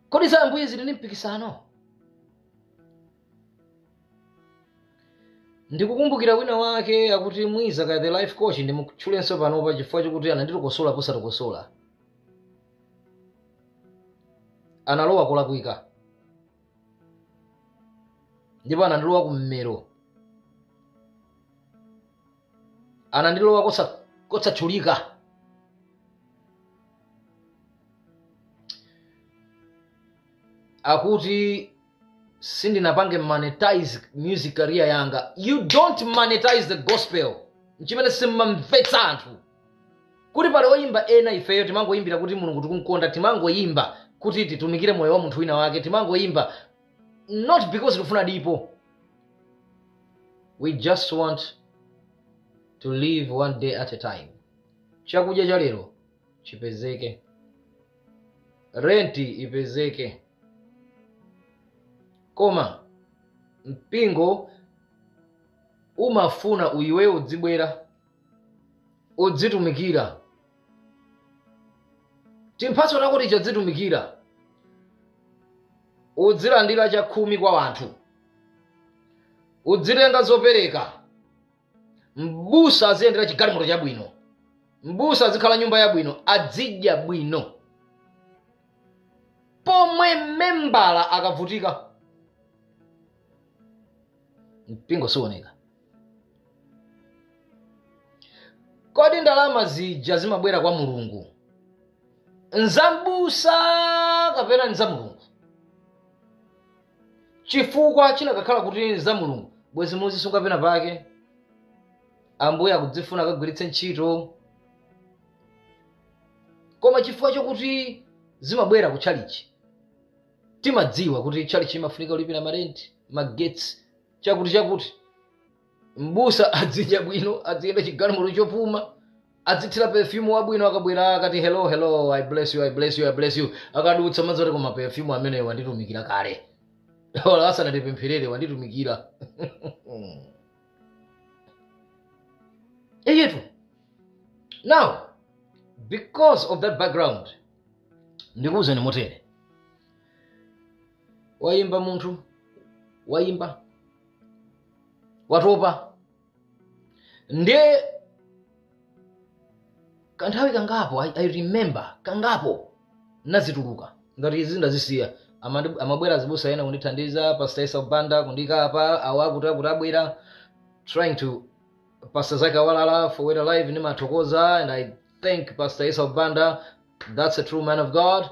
kodi za Ambuye zili ndi mpikisano? Ndikukumbukira wina wake akuti Mwiza ka the life coach, ndimutchulenso panopa chifukwa chokuti ananditokosola posatokosola, analowa kolakwika ndipo anandilowa kummero, anandilowa kosatchulika. Akuti sindinapange monetize music career yanga. You don't monetize the gospel. Nchimene simmamvetsa anthu kuti pali oyimba ena, ifeyo timangoyimbira kuti Mulungu tikumkonda, timangoyimba kuti titumikire moyo wa munthu wina wake, timangoyimba not because tikufuna dipo. We just want to live one day at a time. Chakudya cha lero chipezeke, renti ipezeke, koma mpingo umafuna uyiwe udzibwera udzitumikira. Timphatso tako tichadzitumikira, udzilandira chakhumi kwa wanthu, udzitenga zopereka. Mbusa aziyendera chigalimoto chabwino, mbusa azikhala nyumba yabwino, adzidya bwino. Pomwe membala akavutika, mpingo siwoneka. Kodi ndalama zija zimabwera kwa Mulungu nzambusa kapena nza Mulungu? Chifukwa chinakakhala kuti nza Mulungu, bwezi muzisunga pena pake, Ambuye akudzifuna akagwiritse ntchito. Koma chifukwa chokuti zimabwera ku tchalichi, timadziwa kuti tchalichi imafunika kulipira marenti, magetsi, chakuti chakuti. Mbusa adzidya bwino, adziyenda chigalimoto chopuma, adzithira perfume wabwino. Akabwera akati, "Hello, hello, I bless you, I bless you, I bless you." Akadutsa madzoti, "Koma perfume ameneyo wanditumikira kale, wala asanatipempherere wanditumikira." Eyetu, now because of that background, ndikuwuzeni motere: wayimba munthu, wayimba, watopa. Ndiye kanthawi kangapo, I remember kangapo nazituluka ngati izi ndazisiya. Amabwera azibusa ena kundithandiza, Pastor Esau Banda kundikapa awa kuti akuti abwera, trying to Pastor Zaka Walala for Word Alive. Ndimathokoza and I thank Pastor Esau Banda, that's a true man of God.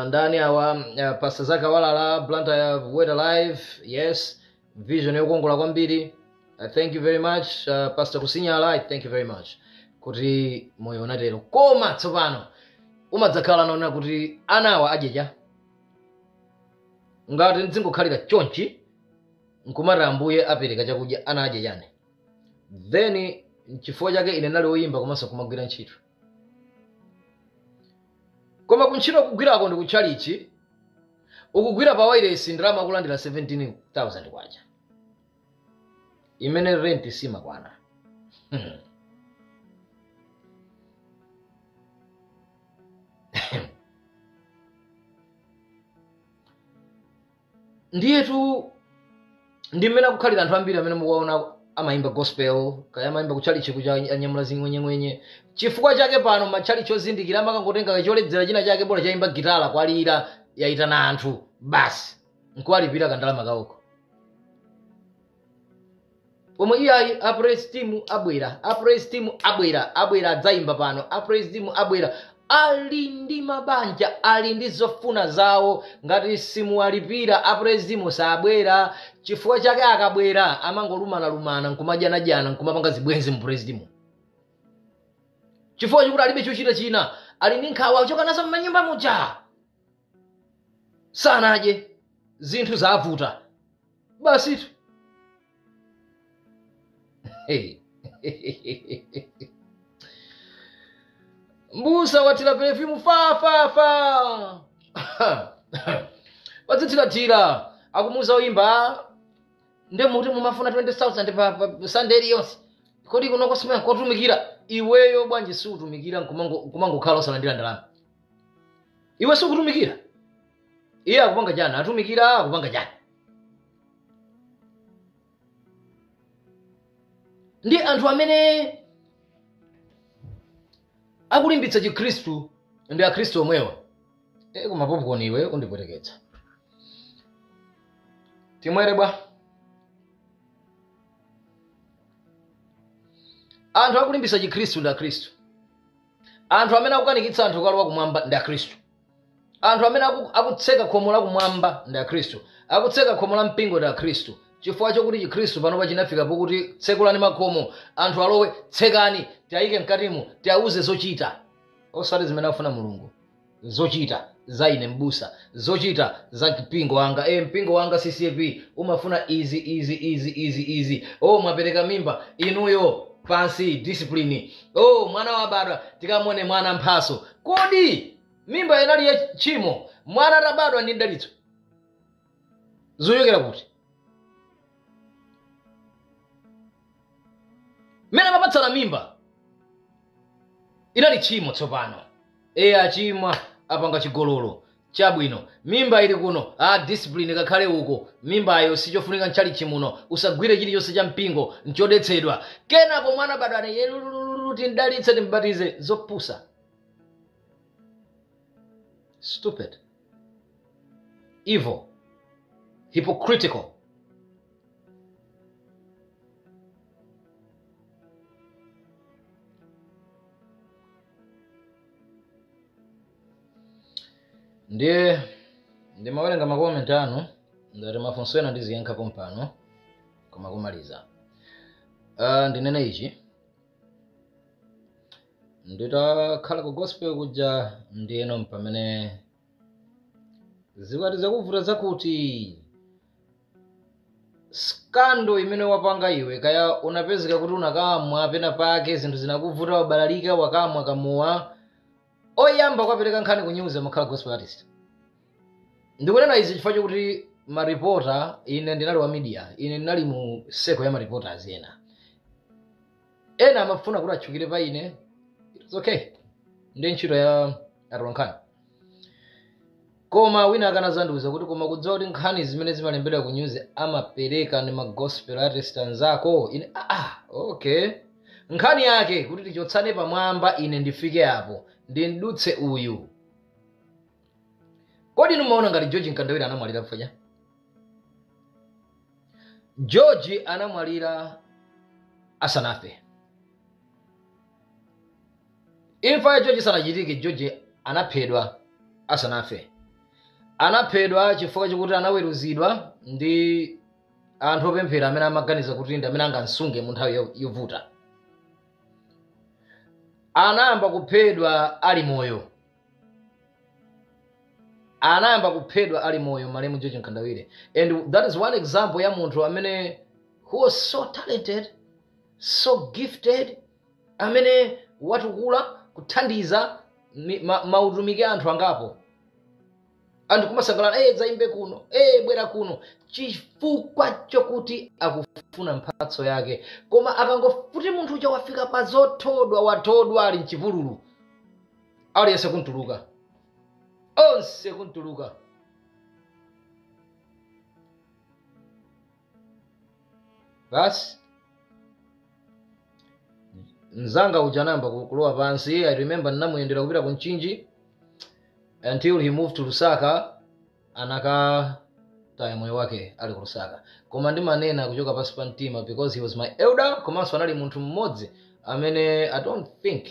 Ndani awa, Pastor Zaka Walala, Blantyre Word Alive, yes, vision yokongola kwambiri. I thank you very much. Pastor Kusinyala, I thank you very much kuti moyo unatero. Koma tsopano umadzakhala naona kuti anawa adyecha ngati ndizingokhalira chonchi nkumati Ambuye apereka chakudya, ana adye chani? Then chifukwa chake ine nali woyimba komanso kumagwira ntchito. Koma kuntchito kugwirako ndi kutchalichi ukugwira pa wireless, ndalama akulandira 17,000 kwacha, imene rent simakwana. Ndiyetu ndi mmene akukhalira anthu ambiri amene mukuwaona amayimba gospel, kaya amayimba kutchalichi kucha anyamula zing'wenyeng'wenye. Chifukwa chake pano matchalichi ozindikira amakangotenga kacholedzera china chake, bola chayimba gitala, kwalira, yayitana anthu, basi, nkuwalipira kandalama kawoko. Pomwe iyayi, a praise team abwera, a praise team abwera, abwera adzayimba pano, a praise team abwera. Ali ndi mabanja, ali ndi zofuna zawo. Ngati simuwalipira, a praise team sabwera. Chifukwa chake akabwera amangolumanalumana, nkumadyanajana, nkumapanga zibwenzi mu praise team, chifukwa chikuti alibe chochita china. Ali ndi nkhawa, achoka nazo m'manyumba muja, sanadye, zinthu zavuta, basitu. Hey. Mbusa wathira perfume fa fa fa, wadzithirathira, akumuza oyimba, "Nde muti mumafuna 20,000 pa Sunday iliyonse? Kodi kunoko simaya kotumikira? Iweyo bwanji siutumikira nkumangokhala osalandira ndalama? Iwe sikutumikira, iye akupanga chani? Atumikira akupanga chani?" Ndi anthu amene akulimbitsa Chikhristu ndi Akhristu omwewa. Koma popcorn iwe undipweteketsa. Timwere bwa. Anthu akulimbitsa Chikhristu ndi Akhristu. Anthu amene akukanikitsa anthu kukalowa kumwamba ndi Akhristu. Anthu amene akutseka khomo la kumwamba ndi Akhristu. Akutseka khomo la mpingo ndi Akhristu, chifukwa chokuti Chikhristu panopa chinafika pokuti tsekulani makhomo, anthu alowe, tsekani, tiyayike mkatimo, tiyauze zochita, osati zimene afuna Mulungu, zochita za ine mbusa, zochita za mpingo wanga. Mpingo wanga CCAP umafuna izi, izi, izi, izi, izi. O, mwapereka mimba inuyo. Pansi discipline. Oh, mwana wabadwa, tikamone mwana mphaso. Kodi mimba inali ya tchimo, mwana atabadwa ndi mdalitso zochokera kuti? Mmene amapatsana mimba inali tchimo. Tsopano eye achimwa, apanga chigololo, chabwino, mimba ili kuno, a discipline kakhale uko, mimbayo sichofunika mchalichi muno, usagwire chilichonse cha mpingo, nchodetsedwa. Kenako mwana badwane, yelulululu, tindalitse, timbatize. Zopusa, stupid, evil, hypocritical. Ndiye ndimawerenga ma comment anu, ngati mafunso ena ndiziyankhapo mpano, koma kumaliza, ndinene ichi: nditakhala ku gospel kuja, ndiyeno pamene zikwati zakuvuta zakuti scandal imene wapanga iwe, kaya unapezeka kuti unakamwa pena pake, zinthu zinakuvuta, wabalalika, wakamwa kamowa, oyamba kwapereka nkhani ku news amakhala gospel artist. Ndikunena izi chifukwa chokuti ma reporter, ine ndinali wa media, ine ndinali mu circle ya ma reporters ena. Ena amafuna kuti atchukire pa ine. It's okay, ndi ntchito ya atolankhani. Koma wina akanazandiuza kuti, koma kudziwa kuti nkhani zimene zimalembedwa ku news amapereka ndi ma gospel artist anzako? Ine, ah, okay, nkhani yake kuti tichotsane pamwamba, ine ndifike apo, ndindutse uyu. Kodi inu mumaona ngati George Mkandawire anamwalira mfanya? George anamwalira asanafe. Imfa ya George isanachitike, George anaphedwa asanafe. Anaphedwa chifukwa chokuti anaweruzidwa ndi anthu opemphera amene amaganiza kuti ndi amene angamsunge mu nthawi yovuta. Anayamba kuphedwa ali moyo, anayamba kuphedwa ali moyo malemu George Mkandawire. And that is one example ya munthu amene who was so talented, so gifted, amene watukula kuthandiza mautumiki anthu angapo. Anthu kumasangalala, "Eh, dzaimbe kuno, eh, bwera kuno," chifukwa chokuti akufuna mphatso yake. Koma akangofuti munthu uja wafika pa zothodwa, wathodwa, ali mchipululu, aliyense kuntuluka, onse kuntuluka. Basi, mzanga uja anayamba kulowa pansi. I remember ndinamuyendera kupita ku Mchinji until he moved to Lusaka. Anakataya moyo wake ali ku Lusaka. Koma ndimanena kuchoka pansi pa mtima because he was my elder, komanso anali munthu mmodzi amene I don't think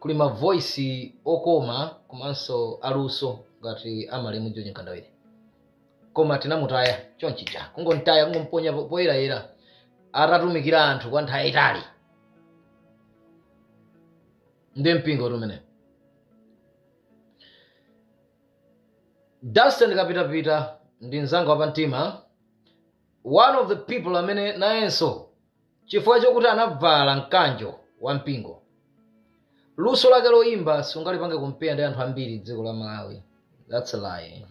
kuli ma voice okoma komanso aluso ngati amalemu George Mkandawire. Koma tinamutaya chonchija, kungontaya, kungomponya poyerayera atatumikira anthu kwa nthawi itali. Ndi mpingo tumene. Dustin Kapitapita ndi mzanga wapamtima, one of the people amene nayenso chifukwa chokuti anavala mkanjo wa mpingo, luso lake loyimba sungalipange compare ndi anthu ambiri dziko la Malawi. That's a lie.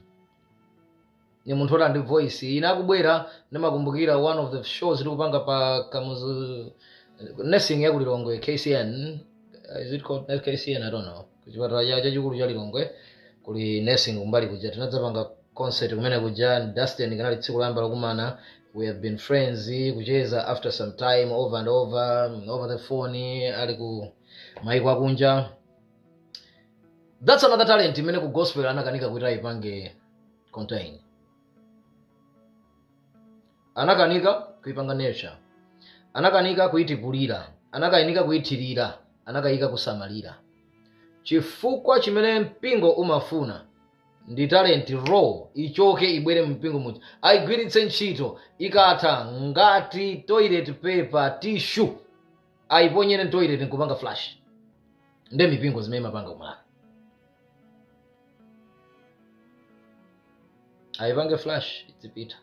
Ni munthu oti ndi voice ine akubwera, ndimakumbukira one of the shows tikupanga pa Kamuzu nursing ya ku Lilongwe, KCN, is it called KCN? I don't know. Kuchipatala chachikulu cha Lilongwe kuli nursing kumbali kuja, tinadzapanga concert kumene kuja. Dustin kanali tsiku loyamba lokumana. We have been friends, kucheza after some time over and over, over the phone, ali ku maiko akunja. That's another talent imene ku gospel anakanika kuti ayipange contain, anakanika kuipanga nurture, anakanika kuitipulira, anakanika kuithirira, anakayika kusamalira, chifukwa chimene mpingo umafuna ndi talent raw, ichoke ibwere mpingo muja, ayigwiritse ntchito, ikatha ngati toilet paper, tissue, ayiponyere toilet nkupanga flush. Nde mipingo zimene imapanga kumalawi, ayipange flush, idzipita.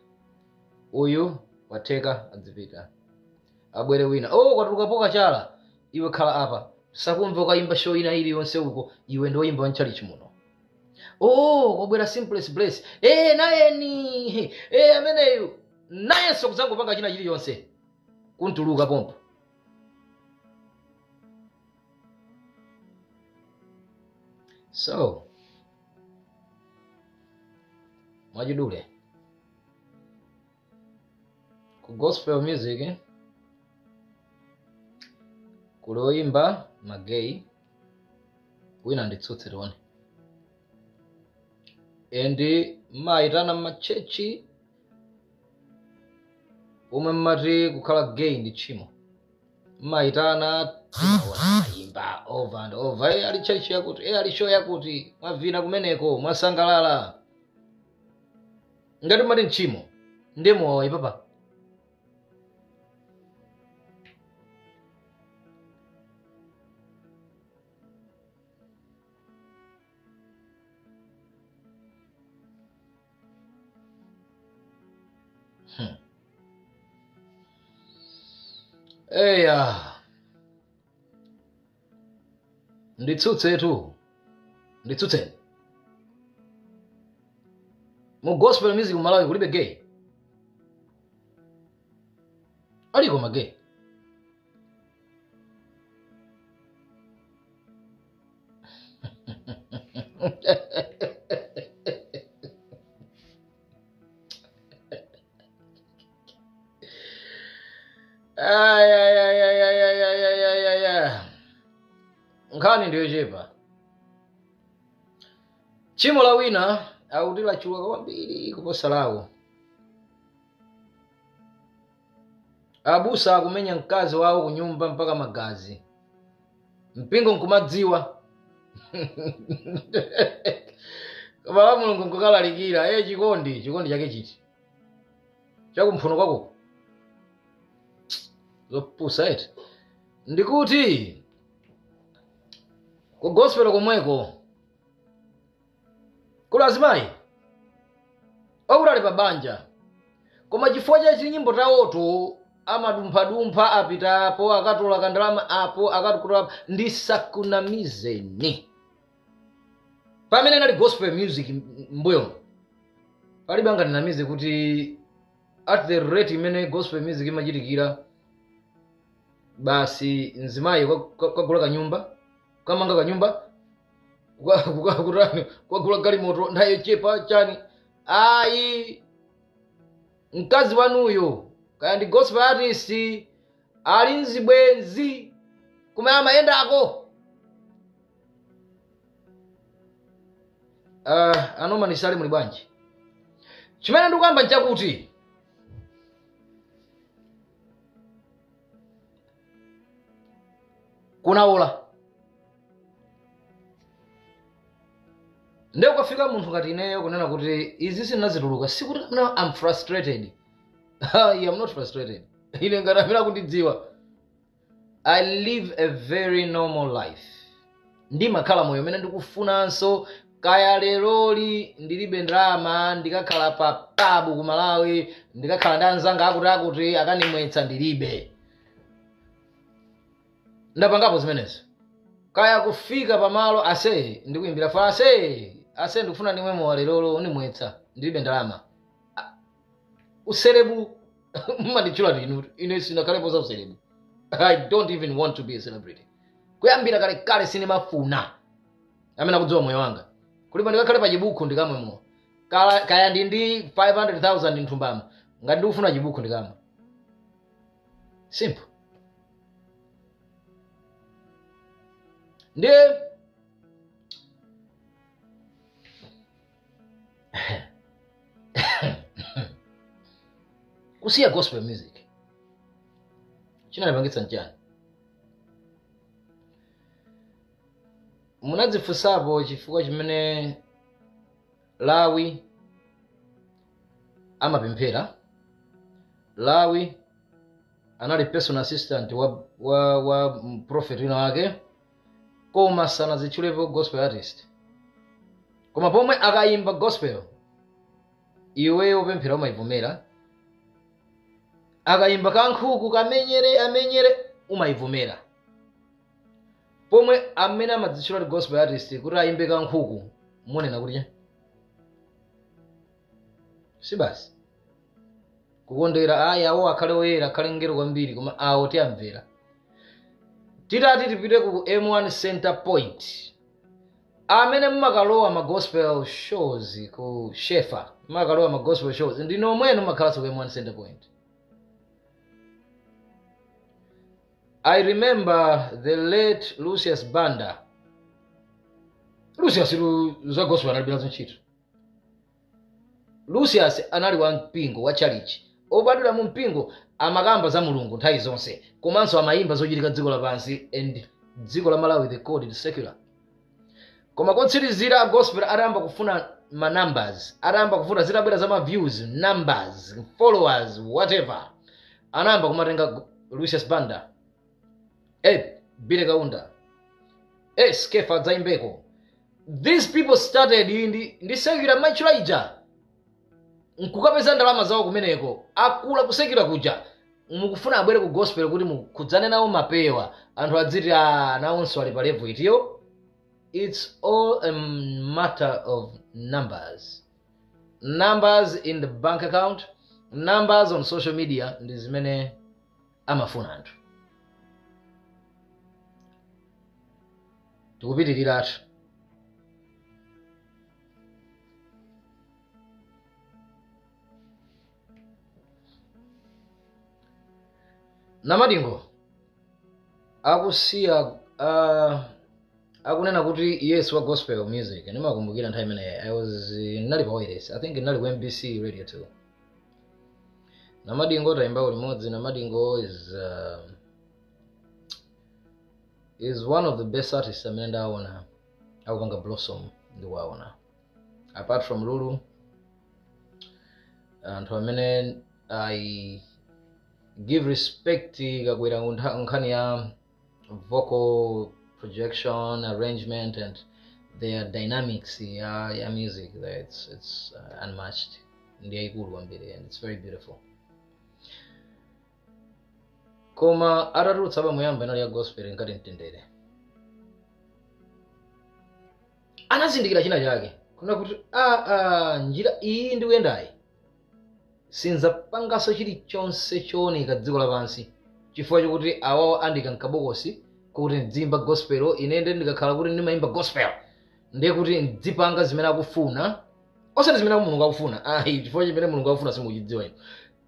Uyu watheka, adzipita. Abwere wina, oh, kwatuluka Kachala, iwe khala apa, sakumva ukayimba show ina iliyonse uko, iwe ndoyimba mchalichi muno. Oh, kwabwera Simplest Bless, nayeni, ameneyu nayenso kudzangopanga china chiliyonse kuntuluka pompo. So mwachidule ku gospel music kuli oyimba ma gay, wina nditsutse tione, and mmayitana mmachechi omwe mmati kukhala gay ndi tchimo, mmayitana timaona mayimba over and over, ali chechi yakuti, ali show yakuti, mwavina kumeneko, mwasangalala. Ngati mmati mtchimo ndimo ipapa. Eya, nditsutsetu, nditsutseni. Mu gospel music mu Malawi kulibe gay? Aliko ma gay. Ay, ay, ay, ay, ay, ay, ay, ay, ay, ay. Nkhani ndiyo chepa. Tchimo la wina akuti lachuluka kwambiri kuposa lawo. Abusa akumenya mkazi wawo kunyumba mpaka magazi, mpingo nkumadziwa. Koma la Mulungu nkukalalikira, chikondi, chikondi chake chiti chakumphuno kwako zopusa eti. Ndikuti ku gospel komweko kuli azimayi okuti ali pa banja, koma chifukwa cha chinyimbo tawoto amadumphadumpha, apitapo akatola kandalama apo akatola. Ndisakunamizeni, pamene inali gospel music mbuyo, palibe angatinamize kuti at the rate imene gospel music imachitikira, basi mzimayi kwagula kanyumba, kamanga kanyumba, kwagula galimoto nthawi yochepa chani. Ayi, mkazi wanuyo kaya ndi gospel artist ali mzibwenzi kumene amayendako. Anomanisale muli bwanji? Chimene ndikuyamba nchakuti kunaola ndiye ukafika munthu ngati ineyo kunena kuti izi sindinazituluka, sikuti now I'm frustrated. I am not frustrated. Ine ngati amene akundidziwa, I live a very normal life. Ndimakhala moyo umene ndikufunanso. Kaya leroli ndilibe ndalama, ndikakhala pa pub ku Malawi, ndikakhala ndi anzanga akuti akuti akanimwetsa, ndilibe. Ndapangapo zimenezo. Kaya kufika pamalo ase ndikuimbira fa ase ase ndikufuna ndimwe mowa lerolo, unimwetsa, ndilibe ndalama. U celeb mmanditchula inu, ine sinakhalepo za u celeb. I don't even want to be a celebrity. Kuyambira kale kale sinimafuna. Amene akudziwa moyo wanga, kulipo ndikakhale pa chibuku ndikamwe mowa, kaya ndi 500,000 nthumbamo, ngati ndikufuna chibuku ndikamwe. Simple. Ndiye kusiya gospel music chinalipangitsa nchani? Munadzifunsapo chifukwa chimene Lawi amapemphera? Lawi anali personal assistant wa prophet wina wake, koma sanazitchulepo gospel artist. Koma pomwe akayimba gospel, iweyo upemphera umayivomera. Akayimba kankhuku kamenyere amenyere umayivomera. Pomwe amene amadzitchula kuti gospel artist kuti ayimbe kankhuku munena kuti si basi kukondera ayi awo akhale oyera akhale ngero kwambiri koma awo tiyamvera. Titati tipite ku M1 Center Point, amene mumakalowa ma gospel shows ku Shefa, mumakalowa ma gospel shows ndi nomweno mumakhalanso ku M1 Center Point. I remember the late Lucius Banda. Lucius za gospel anali nazo ntchito. Lucius anali wa mpingo wa church. Obadwira mu mpingo amakamba za Mulungu nthawi zonse, komanso amayimba zochitika dziko lapansi, and dziko la Malawi they called it secular. Koma kotsirizira gospel atayamba kufuna ma numbers, atayamba kufuna zitabwera za ma views, numbers, followers, whatever, anayamba kumatenga Lucius Banda, Billy Kaunda, Skefa Dzaimbeko. These people started ndi secular machilaija nkukapeza ndalama zawo kumeneko, akula kusekera kuja mukufuna abwere ku gospel kuti mukhudzane nawo mapewa, anthu adziti nawonso ali pa level itiyo. It's all a matter of numbers. Numbers in the bank account, numbers on social media ndi zimene amafuna anthu. Tikupitiriratu. Namadingo akusiya akunena kuti yes wa gospel music. Ndimakumbukira nthawi imene I was nali pa wireless, I think nali ku MBC Radio 2. Namadingo tayimba limodzi. Namadingo is one of the best artists amene ndaona akupanga blossom, ndikuwaona apart from Lulu, anthu amene I give respect kakwera nkhani ya vocal projection, arrangement and their dynamics ya music. It's unmatched, ndi yayikulu kwambiri and it's very beautiful. Koma atatulutsa pamuyamba inali ya gospel ngati mtendere, anazindikira china chake kuna kuti njira iyi ndikuyendayi sinzapangaso chilichonse chooneka dziko lapansi, chifukwa chokuti awawo andika mkabokosi kuti ndizimba gospel, ine ndi ndikakhala kuti ndimayimba gospel ndiye kuti ndizipanga zimene akufuna, osati zimene Mulungu akufuna ayi, chifukwa chimene Mulungu akufuna simukuchidziwa inu,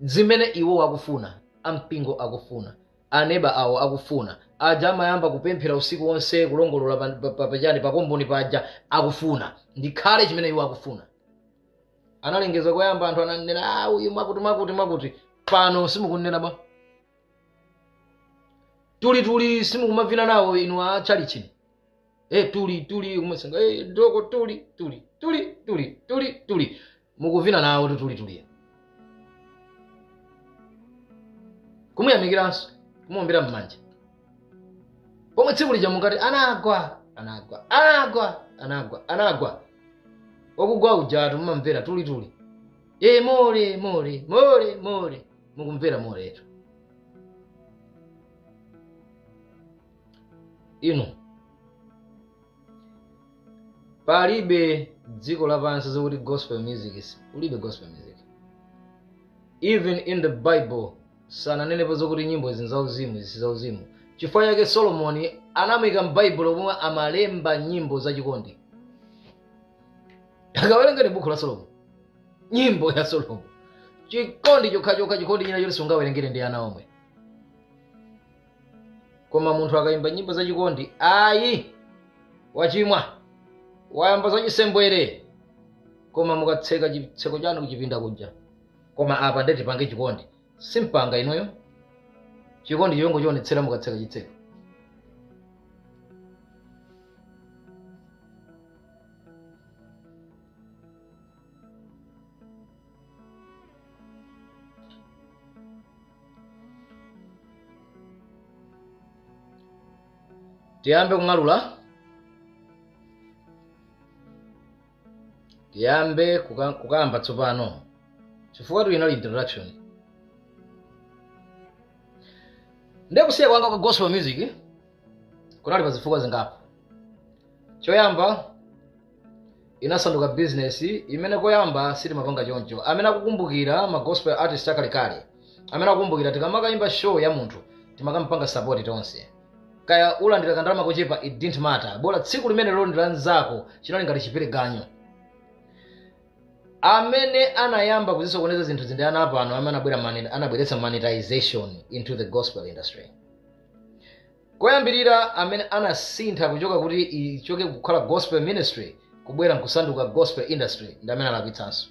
zimene iwo akufuna, ampingo akufuna, aneba awo akufuna, aja amayamba kupemphera usiku wonse kulongolola pachani pakomboni paja akufuna, ndikhale chimene iwo akufuna. Analengeza koyamba anthu ananena uyu mwakuti mwakuti mwakuti, pano simukunena ba tuli tuli simukumavina nawo inu a chalichini, tuli tuli kumasenga ndoko tuli tuli tuli tuli tuli tuli mukuvina nawo tuli tuli, kumuyamikiranso kumuombera mmanja, pomwe tsiku lija mukati anagwa anagwa anagwa anagwa anagwa, okugwa ujatu mumamvera tuli tuli, more more more more, mukumvera moretu inu. Palibe dziko lapansi zokuti gospel music is ulibe gospel music. Even in the Bible sananenepo zokuti nyimbo izi zauzimu izi zauzimu. Chifukwa chake Solomoni anamuyika m'Baibulo pomwe amalemba nyimbo zachikondi. Akawerenga buku la Solomoni, nyimbo ya Solomoni, chikondi chokhachokha, chikondi china chonse ungawerengere ndi ana omwe. Koma munthu akayimba nyimbo zachikondi ayi wachimwa, wayamba zachisembwere. Koma mukatseka chitseko chanu kuchipinda kuja, koma apa ndeti pange chikondi, simpanga inuyo chikondi chiyongo chionetsera mukatseka chitseko. Tiyambe kung'alula, tiyambe kukamba tsopano, chifukwa tu inali introduction. Ndiye kusiya kwanga kwa gospel music kunali pa zifukwa zingapo. Choyamba, inasanduka business imene koyamba sitimapanga choncho. Amene akukumbukira ma gospel artist akalekale, amene akukumbukira tikamakayimba show ya munthu timakampanga support tonse. Kaya ulandira kandalama kochepa, it didn't matter, bola tsiku limene lolondera nzako chinali ngati chipereganyo. Amene anayamba kuzisokoneza zinthu zindi ana pano amene anabweretsa monetization into the gospel industry. Koyambirira amene anasintha kuchoka kuti ichoke kukhala gospel ministry kubwera nkusanduka gospel industry ndi amene alakwitsanso,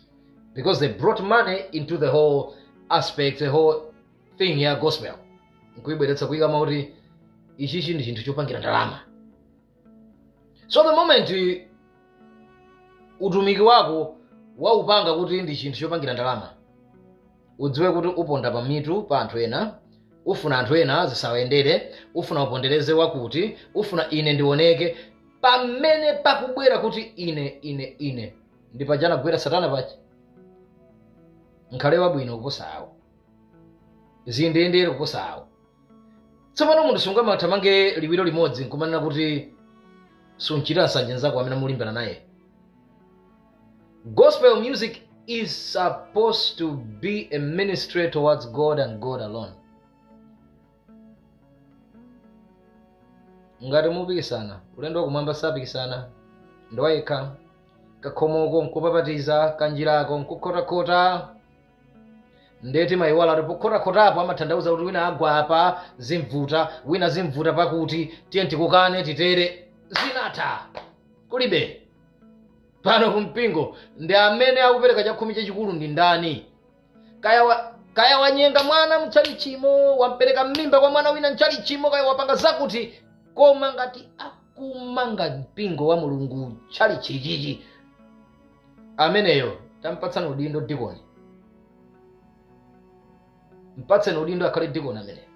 because they brought money into the whole aspect, the whole thing ya gospel, nkuibweretsa kuyikama kuti ichichi ndi chinthu chopangira ndalama. So the moment utumiki wako waupanga kuti ndi chinthu chopangira ndalama, udziwe kuti uponda pamitu pa anthu ena, ufuna anthu ena zisawayendere, ufuna upondereze wakuti, ufuna ine ndioneke. Pamene pakubwera kuti ine ine ine, ndi pajana kugwera satana pachi nkhale wabwino kuposa awo, ziyendeyendere kuposa awo. Tsopano munthu sungamathamange liwiro limodzi nkumanena kuti sunchitira nsanje nzako amene mulimbana naye. Gospel music is supposed to be a ministry towards God and God alone. Ngati mupikisana ulendo wakumwamba sapikisana, ndiwayekha. Kakhomoko nkupapatiza, kanjirako nkukhotakhota. Ndeti mayiwala kuti pokhotakhotapo amatanthauza kuti wina agwa apa zimvuta, wina zimvuta pakuti tiye tikukane titere, zinatha kulibe. Pano kumpingo ndi amene akupereka chakhumi chachikulu ndi ndani? Kaya wanyenga mwana mchalichimo, wampereka mmimba kwa mwana wina mchalichimo, kaya wapanga zakuti, koma ngati akumanga mpingo wa Mulungu chalichichichi, ameneyo tampatsani udindo dikoni, mpatseni udindo akhale dikoni ameneyo.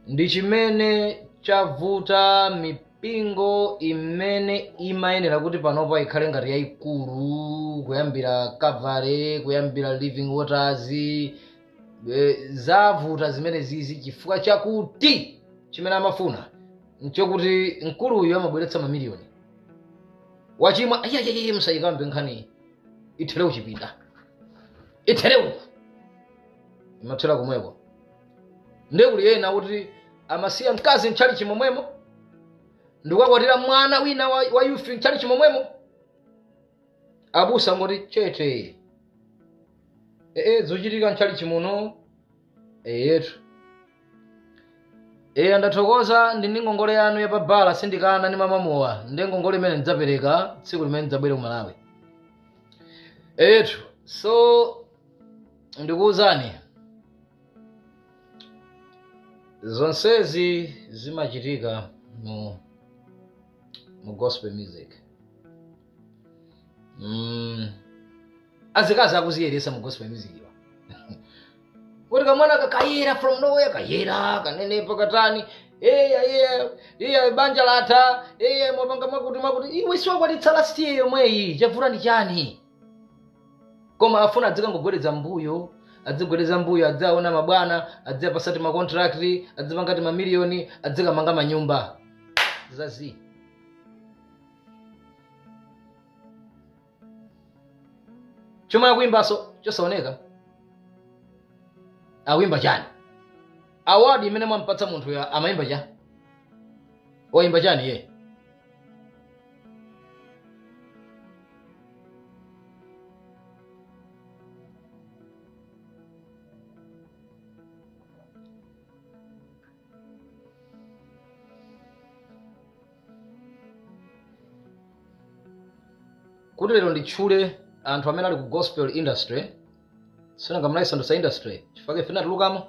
Ndi chimene chavuta mipingo imene imayenera kuti panopa ikhale ngati yayikulu, kuyambira Calvary, kuyambira Living Waters, zavuta zimene zizi chifukwa chakuti chimene amafuna nchokuti mkuluyu amabweretsa mamiliyoni. Wachimwa ayiayiayi, musayikambe nkhani, ithere kuchipinda, ithere uku, imathera komweko. Ndiye kuli ena kuti amasiya mkazi mchali chimomwemo ndikukakwatira mwana wina wa youth mchali chimomwemo. Abusa ngoti chete, zochitika mchali chimuno yetu. Ndathokoza ndi ndi ngongole yanu ya pabala, sindikana ndi mamamowa, ndi ngongole imene ndidzapereka tsiku limene ndidzabwere ku Malawi. Yetu. So ndikuwuzani zonsezi zimachitika mu gospel music. Azikazi akuziyeresa mu gospel music iwa. Kuti kamwana kakayera from nowhere, kayera kanenepa katani, eya eya eya banja latha, eya mwapanga mwakuti mwakuti, iwe siwakwatitsa last year yomweyi, chavuta ndi chani? Koma afuna adzikangogwedeza mbuyo, adzigwedeza mbuyo, adzaona mabwana, adzapasati ma contract, adzipanga ti mamiliyoni, adzikamanga manyumba zazi. Chomwe akuimbaso chosaoneka, akuimba chani? Award imene mwampatsa munthu ya amaimba cha waimba chani ye? Kuti lero nditchule anthu amene ali ku gospel industry, sinangamulayisandusa industry chifukwa ife tinatulukamo.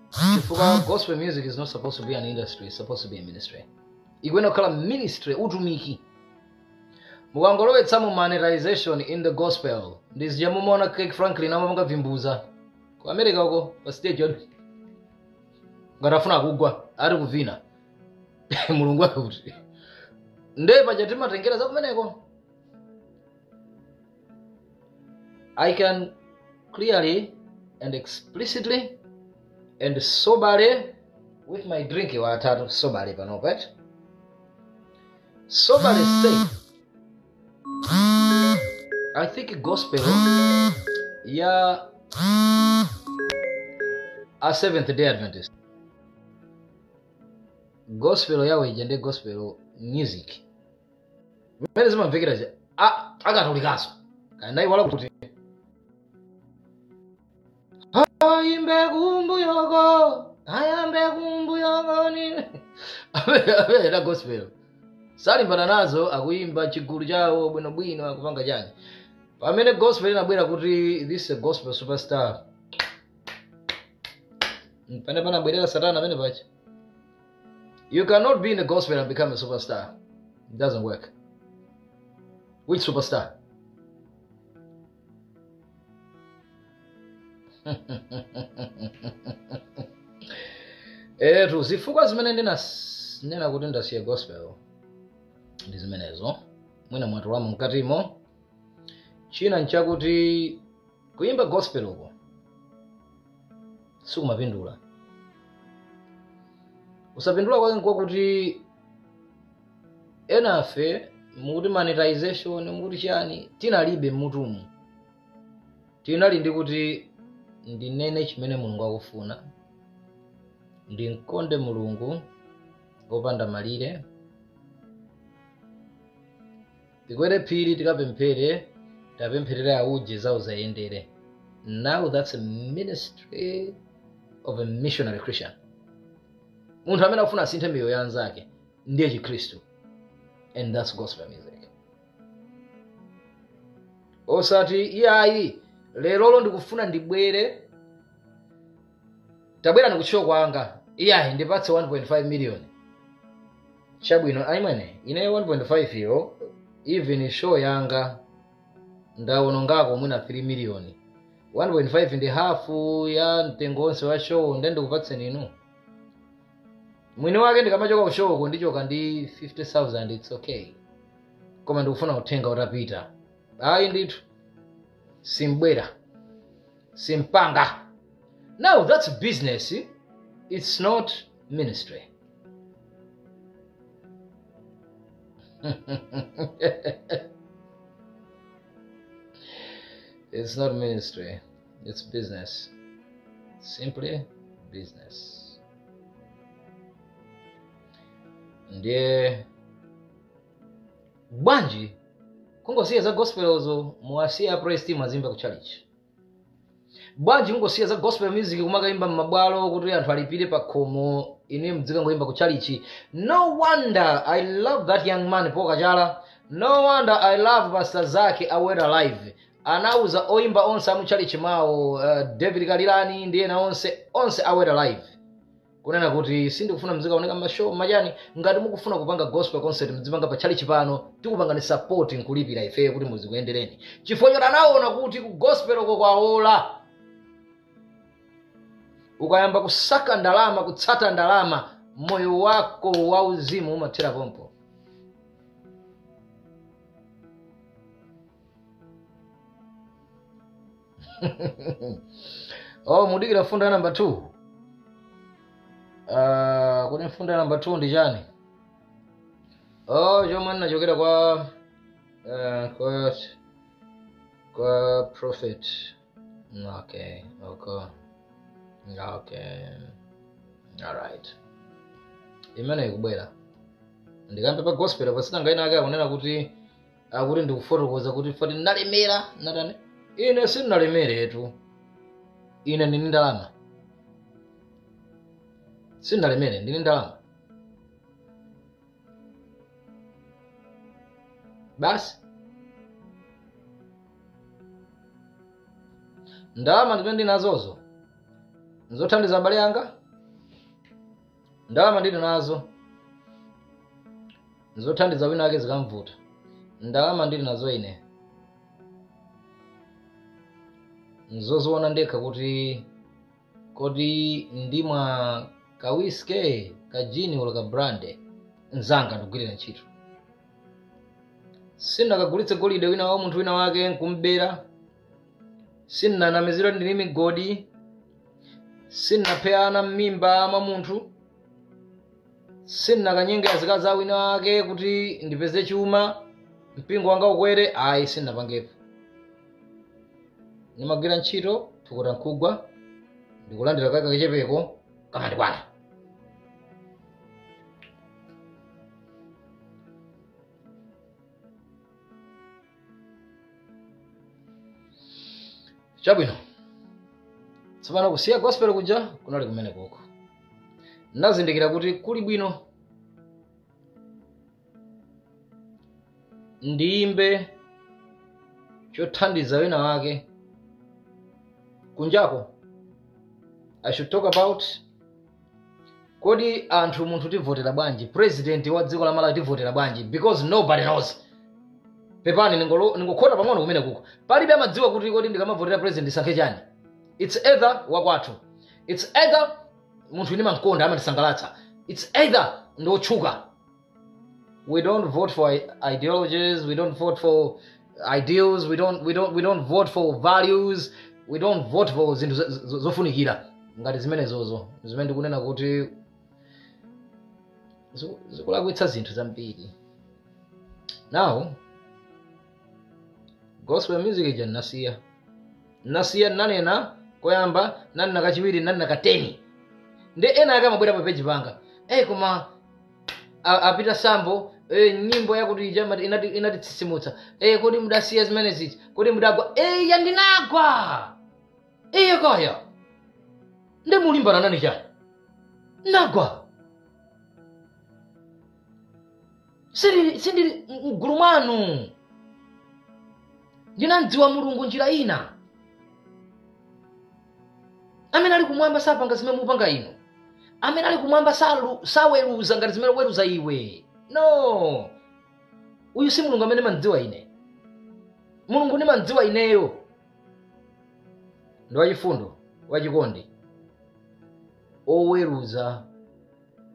Chifukwa gospel music is not supposed to be an industry, it's supposed to be a ministry. Ikuyenera kukhala ministry, utumiki. Mukangolowetsamo monetization in the gospel, ndizija mumaona Kirk Franklin amapanga vimbuza ku America uko pa stage yoti ngati afuna kugwa ari kuvina Mulungu akuti ndiye paja timatengera za kumeneko. I can clearly and explicitly and soberly with my drink watatu soberly panopa eti soberly say I think gospel ya a Seventh Day Adventist gospel yawo ija ndi gospel music mmene zimamvekera akatolikaso kanaiwala kuti ayimbe kumbuyoko ayambe kumbuyoko ni amene gospel salimbana nazo, akuyimba chigulu chawo bwinobwino, akupanga chani. Pamene gospel inabwera kuti this is a gospel superstar, pamene panabwerera Satana amene pacha. You cannot be in the gospel and become a superstar. It doesn't work. Which superstar? Etu zifukwa zimene ndinanena kuti ndasiya gospel ndi zimenezo, mwina mwatulamo mkatimo. China nchakuti kuyimba gospel uko sikumapindula. Usapindula kwake nkwakuti enafe mukuti monetization mukuti chani tinalibe mmutumu, tinali ndi kuti ndinene chimene Mulungu akufuna, ndinkonde Mulungu opanda malire, tikwere phiri tikapemphere, tapempherera auje zawo zayendere. Now that's a ministry of a missionary Christian. Munthu amene akufuna asinthe miyoyo ya anzake ndiye Chikhristu, and that's gospel music. Osati iyayi lerolo ndikufuna ndibwere, tabwera ndikutchio kwanga, iyayi ndipatse 1.5 million. Chabwino aimwene ine 1.5 yo even show yanga ndawonongako mwina 3 million. 1.5 ndi hafu ya mtengo wonse wa show, nde ndikupatseni inu. Mwini wake ndikamachoka ku show ko ndichoka ndi 50,000, it's okay. Koma ndikufuna uthenga utapita. Ayi ndithu simbwera simpanga. Now that's business, it's not ministry. It's not ministry, it's business. Simply business. Ndiye bwanji kungosiya za gospelzo muwasiya praise team azimba ku church. Bwanji kungosiya za gospel music kumakaimba m'mabwalo kuti anthu alipire pa khomo, ine mdzikangoimba ku church. No wonder I love that young man Paul Kachala. No wonder I love Pastor Zake Awera Live. Anauza oimba onse amu church mawo, David Kalilani ndiye na onse Awera Live. Kunena kuti sindikufuna mzikaoneka mashow majani, ngati mukufuna kupanga gospel concert mzipanga pa church pano, tikupanga ni support nkulipira ife kuti muzikuyendereni. Chifukwa choti anaona kuti ku gospel uko kwaola. Ukayamba kusaka ndalama, kutsata ndalama, moyo wako wauzimu umathera pompo. Oh, mudikira funda namba 2. Kuni funda namba 2 ndi chani? Oh, chomwe ndinachokera kwa kwa prophet. Okay. All right. Imene ikubwera. Ndikambe pa gospel pasina ngaina ake akunena kuti akuti ndikufotokoza kuti foti ndalemera natani. Ine sindinalemeretu. Ine ndini ndalama. Sindalemere ndini ndalama. Basi ndalama ndimene ndinazozo nzothandiza abale anga. Ndalama ndili nazo nzothandiza wina ake zikamvuta. Ndalama ndili nazo ine nzoziona ndekha kuti kodi ndimwa ka whiskey ka gin olo ka brand nzanga ndikugwirira ntchito. Sindakagulitse golide wina wa munthu wina wake nkumbera. Sinnanamizira ndili migodi, sinnaphe ana m'mimba mwa munthu, sinnakanyenge azikazi awina ake kuti ndipeze chuma mpingo wanga ukwere, ayi, sinnapangepo. Nimagwira ntchito thukuta nkhugwa, ndikulandira kaka kachepeko kamandikwana. Chabwino, tsopano kusiya gospel kuja kunali kumene koko. Nazindikira kuti kuli bwino ndiyimbe chothandiza wina wake kunjako. I should talk about kodi anthu munthu tivotera bwanji, president wa dziko la Malawi tivotera bwanji, because nobody knows. Pepani, ningokhota pang'ono kumene kuko. Palibe amadziwa kuti kodi ndikamavotera president ndisankhe chani. It's either wakwathu, it's either munthu ine mankonda amatisangalatsa, it's either ndiotchuka. We don't vote for ideologies, we don't vote for ideals, we don't vote for values, we don't vote for zinthu zofunikira ngati zimenezozo, zimene ndikunena kuti zikulakwitsa zinthu zambiri. Now gospel music ija nasiya, nasiya, nanena koyamba, nanena kachiwiri, nanena ka 10. Ndi ena ake amabwera pa page panga, koma apita sambo, nyimbo yakuti ija inatitsitsimutsa, kodi mudasiya zimene ziji? Kodi mudagwa? Ya, ndinagwa. Kaya ndi mulimbana nani chani? Nagwa, sindili mgulu mwanu. Ndinamdziwa Mulungu njira ina. Amene ali kumwamba sapanga zimene mupanga inu. Amene ali kumwamba saweruza ngati zimene weruza iwe. No, uyu si Mulungu amene mandziwa ine. Mulungu ndimandziwa ineyo ndi wachifundo, wachikondi, oweruza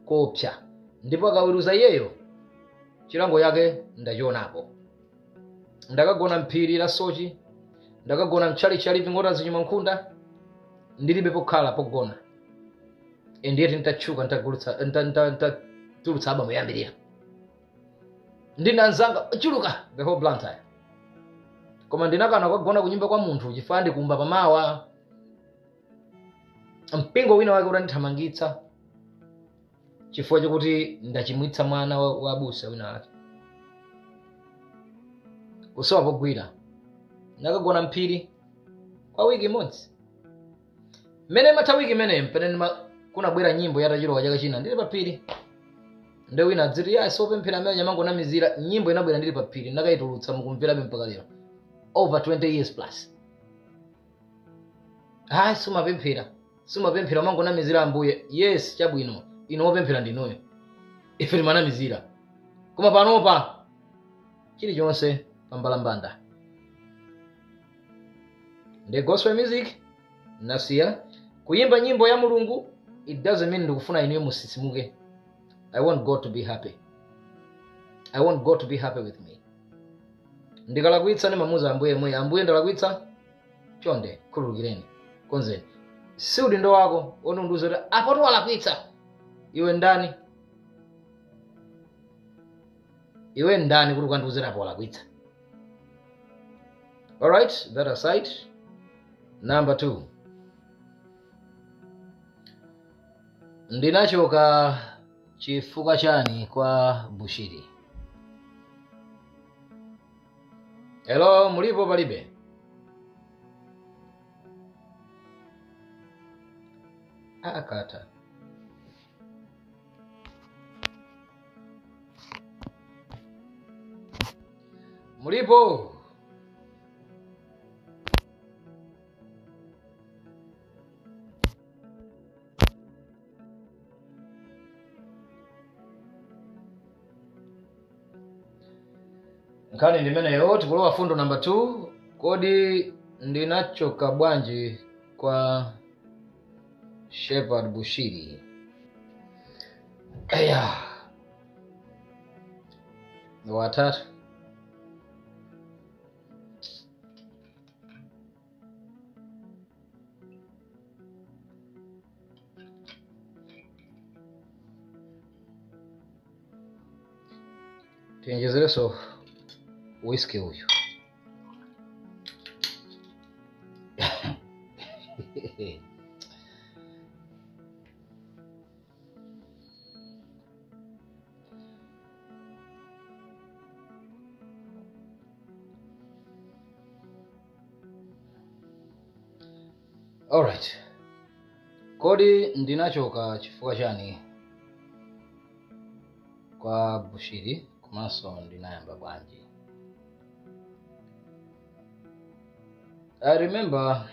kopsa, ndipo akaweruza iyeyo chilango yake ndachionapo. Ndakagona mphiri la Sochi, ndakagona mtchalitchi cha Living Waters nyuma nkhunda, ndilibe pokhala pogona. Endiyeti ntatchuka, ntatulutsa album yoyambirira, ndina anzanga chuluka the whole Blantyre, koma ndinakana kukagona kunyumba kwa munthu chifukwa ndikumba pamawa. Mpingo wina wake utandithamangitsa chifukwa chokuti ndachimwitsa mwana wa abusa wina wake, kusowa pogwira, ndakagona mphiri kwa wiki imodzi. Mmene matha wiki imeneyo, mpene kunabwera nyimbo yatachilowa chaka china ndili pa phiri. Ndi wina adziti ya sopemphera amene nyamangonamizira. Nyimbo inabwera ndili pa phiri, ndakayitulutsa, mukumverabe mpaka lero, over 20 years plus. Hayi, sumapemphera, sumapemphera, umangonamizira Ambuye. Yes, chabwino, inu wopemphera ndinuyo, ife timanamizira. Koma panopa chilichonse pambalambanda. Ndi gospel music nasiya. Kuyimba nyimbo ya Mulungu, it doesn't mean ndikufuna inuyo musisimuke. I want God to be happy. I want God to be happy with me. Ndikalakwitsa ndimamuza Ambuye mwe, Ambuye, ndalakwitsa, chonde khululukireni, konzeni. Si udindo wako wondiuza kuti apo walakwitsa. Iwe ndani? Iwe ndani kuti ukandiuzira apo walakwitsa? Alright, that aside, number two, ndinachoka chifukwa chani kwa Bushiri? Hello, mulipo? Palibe? Akata mulipo? Nkhani ndimeneyo. Tikulowa fundo number 2. Kodi ndinachoka bwanji kwa Shepherd Bushiri? Eya, watatu. Tionjezereso whisky uyu. Alright. Kodi ndinachoka chifukwa chani kwa Bushiri, komanso ndinayamba bwanji? I remember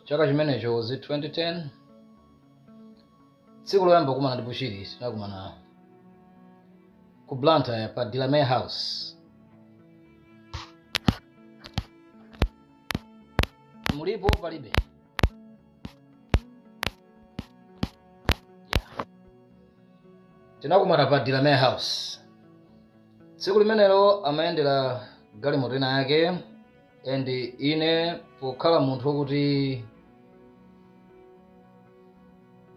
chaka chimenecho was it 2010, tsiku loyamba kumana ndi Bushiri tinakumana ku Blantyre pa Delamere House. Mulipo palibe? Yeah. Tinakumana pa Delamere House. Tsiku limenelo amayendera galimoto ina yake, and ine pokhala munthu wokuti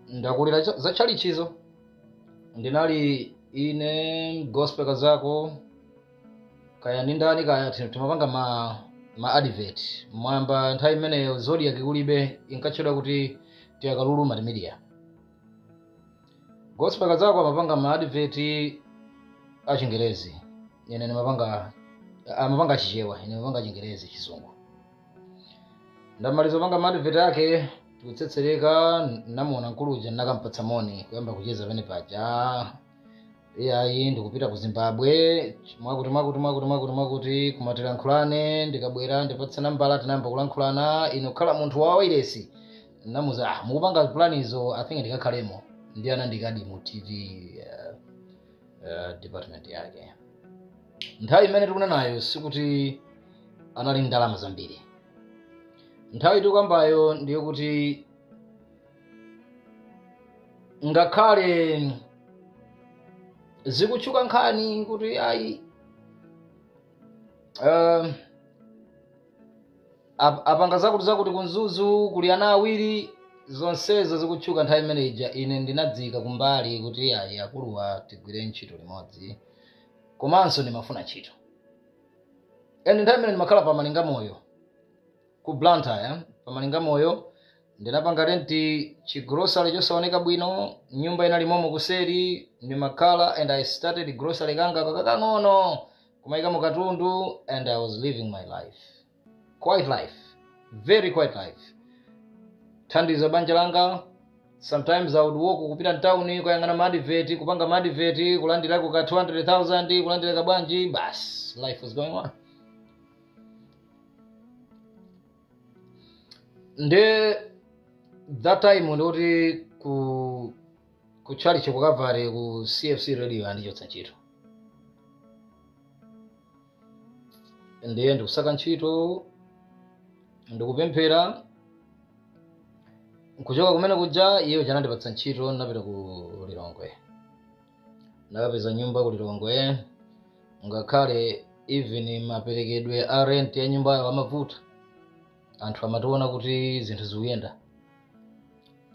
ndakulira za tchalichizo, ndinali ine gospel kazako kaya ndi ndani kaya timapanga ma advert mwamba. Nthawi imeneyo Zodiac kulibe, inkatchedwa kuti Tiyakalulu Multimedia. Gospel kazako amapanga ma advert achingerezi, ine ndimapanga, amapanga Chichewa, ine ndimapanga Chingerezi, Chizungu. Ndamaliza kupanga ma advert ake, tikutsetsereka, namuona mkuluja, nakampatsa moni, kuyamba kucheza pamene paja. Iyayi, ndikupita ku Zimbabwe mwakuti mwakuti mwakuti mwakuti mwakuti, kumatilankhulane, ndikabwera ndipatsa nambala. Tinayamba kulankhulana. Ine kukhala munthu wa wairesi, namuza, ah, mukupanga planizo, I think ndikakhalemo. Ndi anandikadi mu TV department yake. Nthawi imene tikunenayo sikuti anali ndalama zambiri. Nthawi tikukambayo ndiyo kuti ngakhale zikutchuka nkhani kuti ayi, apanga zakuti zakuti kunzuzu kuli ana awiri, zonsezo zikutchuka nthawi imeneja, ine ndinadzika kumbali kuti ayi, akuluwa tigwire ntchito limodzi, komanso ndimafuna ntchito. And nthawi imene ndimakhala pa Malinga Moyo ku Blantyre, pa Malinga Moyo ndinapanga rent chigrocery chosaoneka bwino, nyumba inali momo kuseri ndimakhala, and I started grocery kanga kakang'ono kumayikamo katundu, and I was living my life, quiet life, very quiet life, thandiza banja langa. Sometimes I would walk kupita mtown kuyang'ana maadvert, kupanga maadvert, kulandirako ka 200,000, kulandira kabwanji, bas, life was going on. Nde that time ndikuti ku church ku Calvary, ku CFC radio andichotsa ntchito. Ndiye ndikusaka ntchito, ndikupemphera. Nkuchoka kumene kuja, iye chanandipatsa ntchito, ndinapita ku Lilongwe, ndakapeza nyumba ku Lilongwe. Ngakhale even maperekedwe a rent ya nyumbayo amavuta, anthu amationa kuti zinthu zikuyenda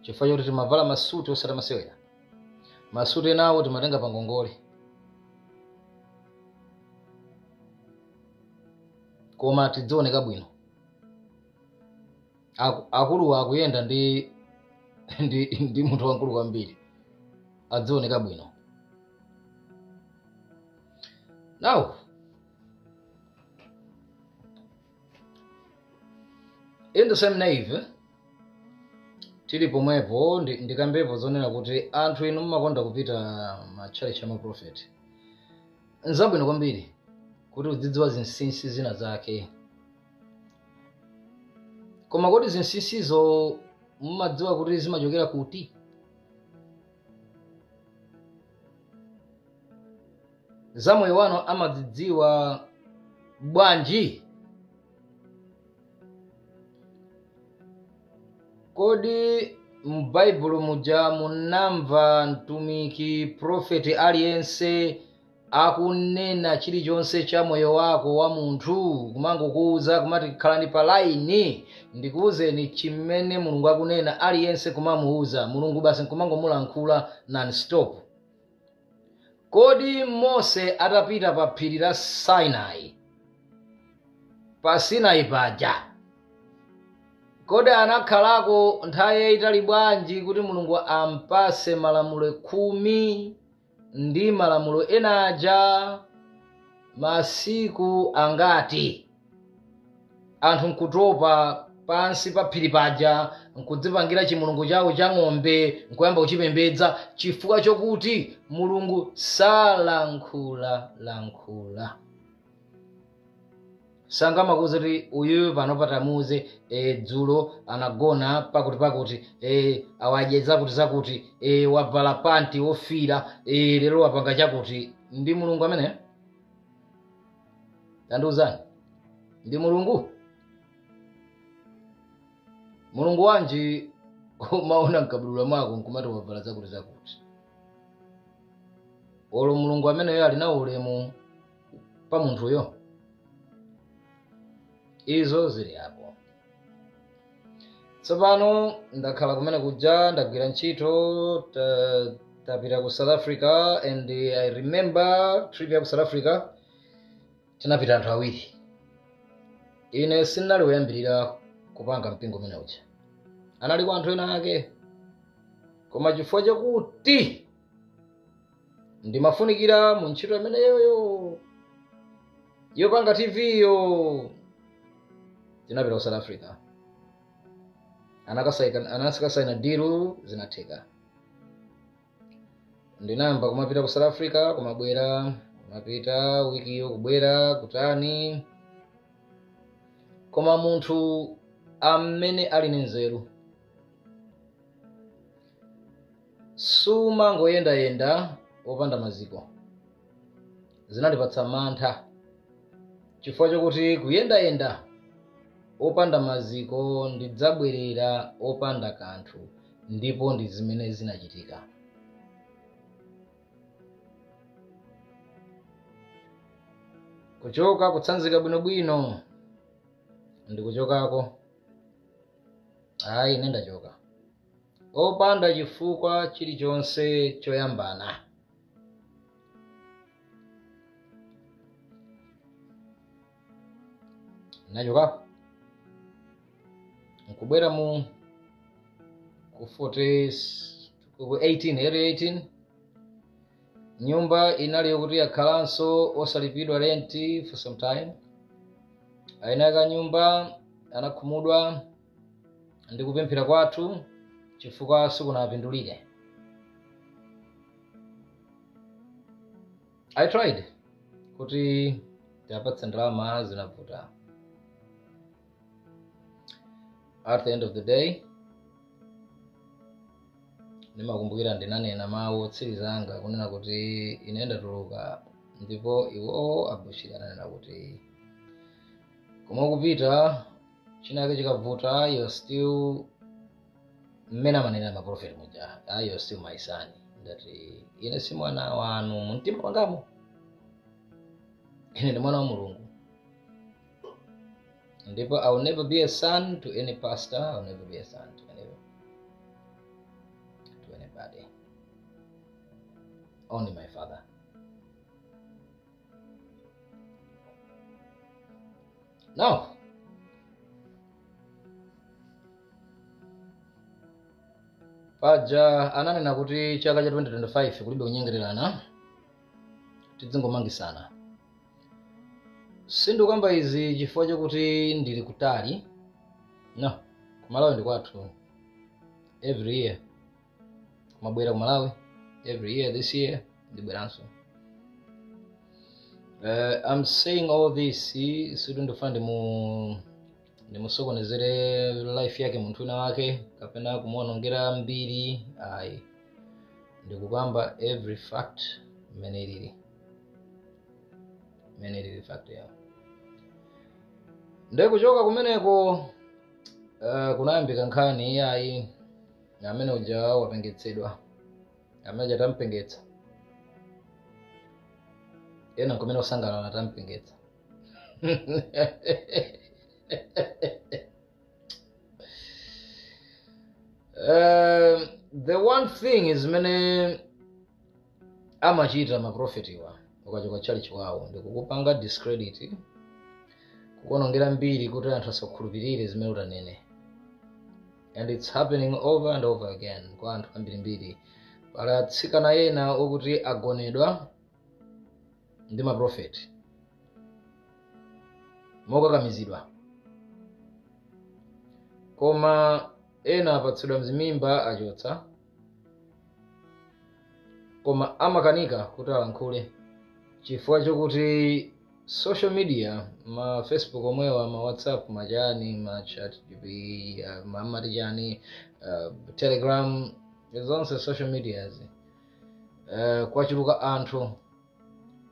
chifukwa choti timavala masuti osati masewera. Masuti enawo timatenga pa ngongole, koma tidzioneka bwino. Akuluwa akuyenda ndi munthu wamkulu kwambiri, adzioneka bwino. Now in the same nave, tili pomwepo, ndikambepo zonena kuti anthu inu mmakonda kupita matchalichi amaprofeti. Nzabwino kwambiri kuti udzidziwa zinsinsi zina zake, koma kodi zinsinsizo mumadziwa kuti zimachokera kuti? Zamoyo wanu amadzidziwa bwanji? Kodi m'Baibulo muja munamva mtumiki, profeti aliyense akunena chilichonse cha moyo wako wa munthu, kumangokuuza, kumati khalani pa laini ndikuwuzeni chimene Mulungu akunena, aliyense kumamuuza Mulungu basi nkumangomulankhula non-stop? Kodi Mose atapita pa phiri la Sinai, pa Sinai paja, kodi anakhalako nthawi yayitali bwanji kuti Mulungu ampase malamulo 10 ndi malamulo ena aja? Masiku angati? Anthu nkutopa pansi pa phiri paja, nkudzipangira chimulungu chawo cha ng'ombe, nkuyamba kuchipembedza chifukwa chokuti Mulungu salankhula lankhula. Sangamakuze kuti uyu pano patamuze dzulo anagona pakuti pakuti, awadye zakuti zakuti, wavala panti wofira, lero wapanga chakuti. Ndi Mulungu amene? Tandiuzani, ndi Mulungu? Mulungu wanji umaona mkabudula mwako nkumati wavala zakuti zakuti? Olo Mulungu ameneyo ali nawo ulemu pa munthuyo? Izo zili apo. Tsopano ndakhala kumene kuja, ndagwira ntchito, tapita ku South Africa, and I remember trip ya ku South Africa tinapita anthu awiri. Ine sindinali kuyambirira kupanga mpingo umene uja, analiko anthu ena ake, koma chifukwa chakuti ndimafunikira mu ntchito imeneyoyo yopanga TV yo, tinapita ku South Africa. Anakasaina deal, zinatheka. Ndinayamba kumapita ku South Africa, kumabwera, kumapita wikiyo, kubwera, kutani. Koma munthu amene ali ndi nzeru sumangoyendayenda wopanda maziko. Zinandipatsa mantha chifukwa chokuti kuyendayenda opanda maziko ndidzabwerera opanda kanthu, ndipo ndi zimene zinachitika. Kuchoka kutsanzika bwinobwino ndikuchokako, ayi, ine ndachoka opanda chifukwa chilichonse choyambana. Nachoka nkubwera mu ku 40 ku 18, area 18. Nyumba inali yokuti yakhalanso osalipidwa renti for some time. Ayinaka nyumba anakhumudwa ndi kupemphera kwathu chifukwa sikunapindulire. I tried kuti tiapatse ndalama, zinavuta. At the end of the day, ndimakumbukira ndinanena mawu otsiriza anga kunena kuti ine ndatuluka, ndipo iwowo abushiri ananena kuti koma kupita chinake chikavuta, you're still, mmene amanena maprofeti muja, ah, you're still my son. Ndati ine si mwana wanu mumtima mwangamo, ine ndi mwana wa Mulungu, ndipo I will never be a son to any pastor, I will never be a son to anybody, only my father. Now paja ananena kuti chaka cha 2025 kulibe kunyengererana, tidzingomangisana. Sindikamba izi chifukwa chakuti ndili kutali, no. Kumalawi ndi kwathu, every year kumabwera kumalawi, every year. This year ndibweranso. I'm saying all this sikuti ndifuna ndimusokonezere life yake munthu wina wake kapena kumuonongera mbiri, ayi. Ndikukamba every fact mmene ilili, mmene ilili fact yawo. Ndikuchoka kumeneko, kunayambika nkhani iyayi, amene uja wapengetsedwa, amene uja tampengetsa, ena nkumene usangalala tampengetsa. The one thing is mene Amachita maprofetiwa ukachoka chalichi wawo ndikukupanga discredit, kukuonongera mbiri kuti anthu asakhulupirire zimene utanene. And it's happening over and over again kwa anthu ambirimbiri. Pali atsikana ena okuti agonedwa ndi maprofeti mokakamizidwa, koma ena apatsidwa mzimimba achotsa, koma amakanika kuti alankhule chifukwa chokuti social media, ma Facebook omwewa, ma WhatsApp, machani, ma ChatGPT, mamati chani, Telegram, zonse social medias, kwachuluka anthu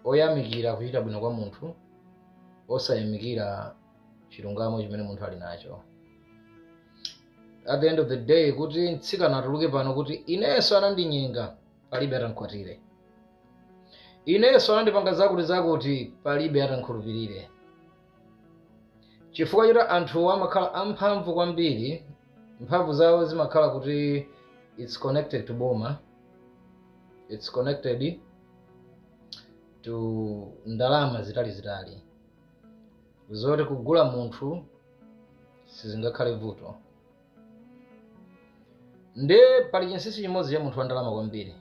oyamikira kuchita bwino kwa munthu, osayamikira chilungamo chimene munthu ali nacho. At the end of the day, kuti mtsikana atuluke pano kuti inenso anandinyenga, palibe atankhwatire, inenso anandipanga zakuti zakuti, palibe atankhulupirire, chifukwa choti anthu amakhala amphamvu kwambiri. Mphamvu zawo zimakhala kuti it's connected to boma, it's connected to ndalama zitalizitali, zoti kugula munthu sizingakhale vuto. Nde pali chinsinsi chimodzi cha munthu wa ndalama kwambiri: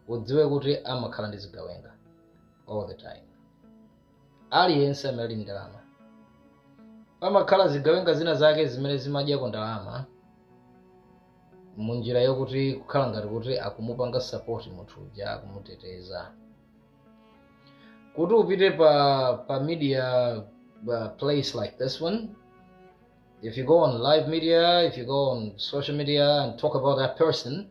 udziwe kuti amakhala ndi zigawenga all the time. Aliyense amene ali ndi ndalama, pamakhala zigawenga zina zake zimene zimadyako ndalama munjira yokuti kukhala ngati kuti akumupanga support munthu uja, akumuteteza. Kuti upite pa media place like this one, if you go on live media, if you go on social media and talk about that person,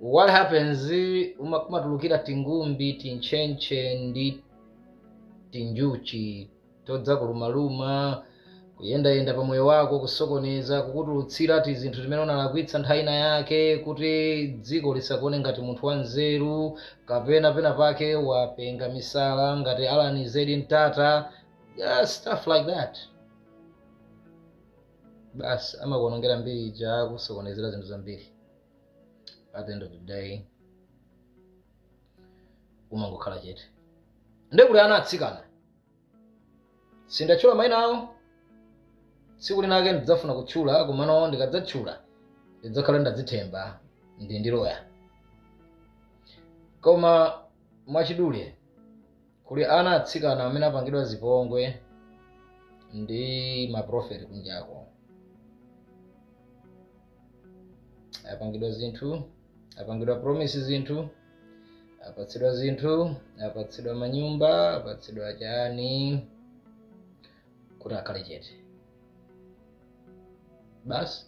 what happens, kumatulukira tingumbi, tinchenche ndi tinjuchi todza kulumaluma, kuyendayenda pa moyo wako, kusokoneza, kukutulutsira tizinthu timene unalakwitsa nthawi ina yake, kuti dziko lisakuone ngati munthu wanzeru, kapena pena pake wapenga misala ngati Alan Zedi Mtata, yeah, stuff like that. Basi, amakuonongera mbiri ija, kusokonezera zinthu zambiri. At the end of the day, umangokhala chete. Ndekuli ana atsikana, sindatchula mayina awo. Tsiku linake ndidzafuna kutchula, komano ndikadzatchula ndidzakhala ndadzithemba ndi ndiloya. Koma mwachidule, kuli ana atsikana amene apangidwa zipongwe ndi maprofeti kunjako, apangidwa zinthu, apangidwa promise zinthu, apatsidwa zinthu, apatsidwa manyumba, apatsidwa chani, kuti akhale chete basi,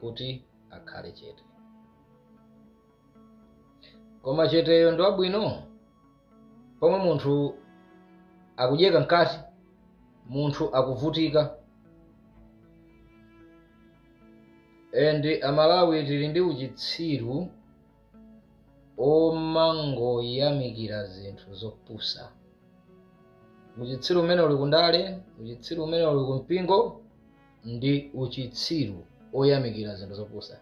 kuti akhale chete. Koma cheteyo ndi wabwino pomwe munthu akudyeka mkati, munthu akuvutika. And Amalawi tili ndi uchitsiru omangoyamikira zinthu zopusa. Uchitsiru umene uli kundale, uchitsiru umene uli kumpingo, ndi uchitsiru oyamikira zinthu zopusa,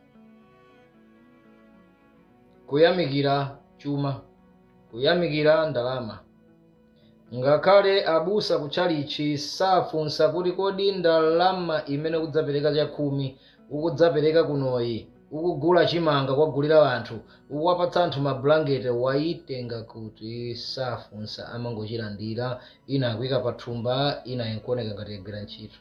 kuyamikira chuma, kuyamikira ndalama. Ngakhale abusa kutchalichi safunsa kuti kodi ndalama imene ukudzapereka chakhumi, ukudzapereka kunoyi, ukugula chimanga, kwagulira anthu, ukuwapatsa anthu mablanketi, waitenga kuti? Safunsa, amangochilandira. Ina akuyika pathumba, ina inkuoneka ngati yagwira ntchito.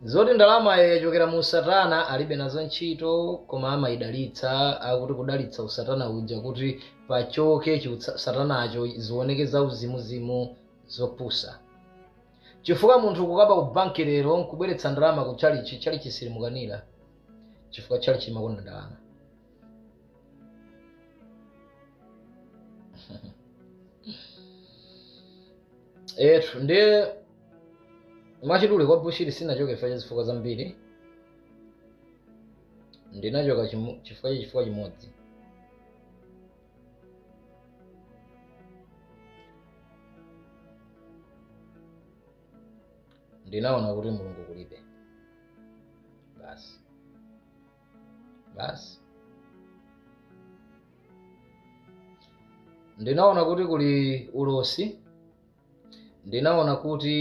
Zoti ndalama yachokera mu satana alibe nazo ntchito, koma amayidalitsa, akuti kudalitsa usatana uja kuti pachoke satanacho, zioneke za uzimuzimu zopusa. Chifukwa munthu kukaba ku banki lero nkubweretsa ndalama ku chalichi, chalichi silimukanira, chifukwa chalichi imakonda ndalama. Etu, ndiye mwachidule, kwa Bushiri sinachoka chifukwa cha zifukwa zambiri. Ndinachoka chifukwa cha chifukwa chimodzi: ndinaona kuti Mulungu kulibe. Basi, basi. Ndinaona kuti kuli ulosi, ndinaona kuti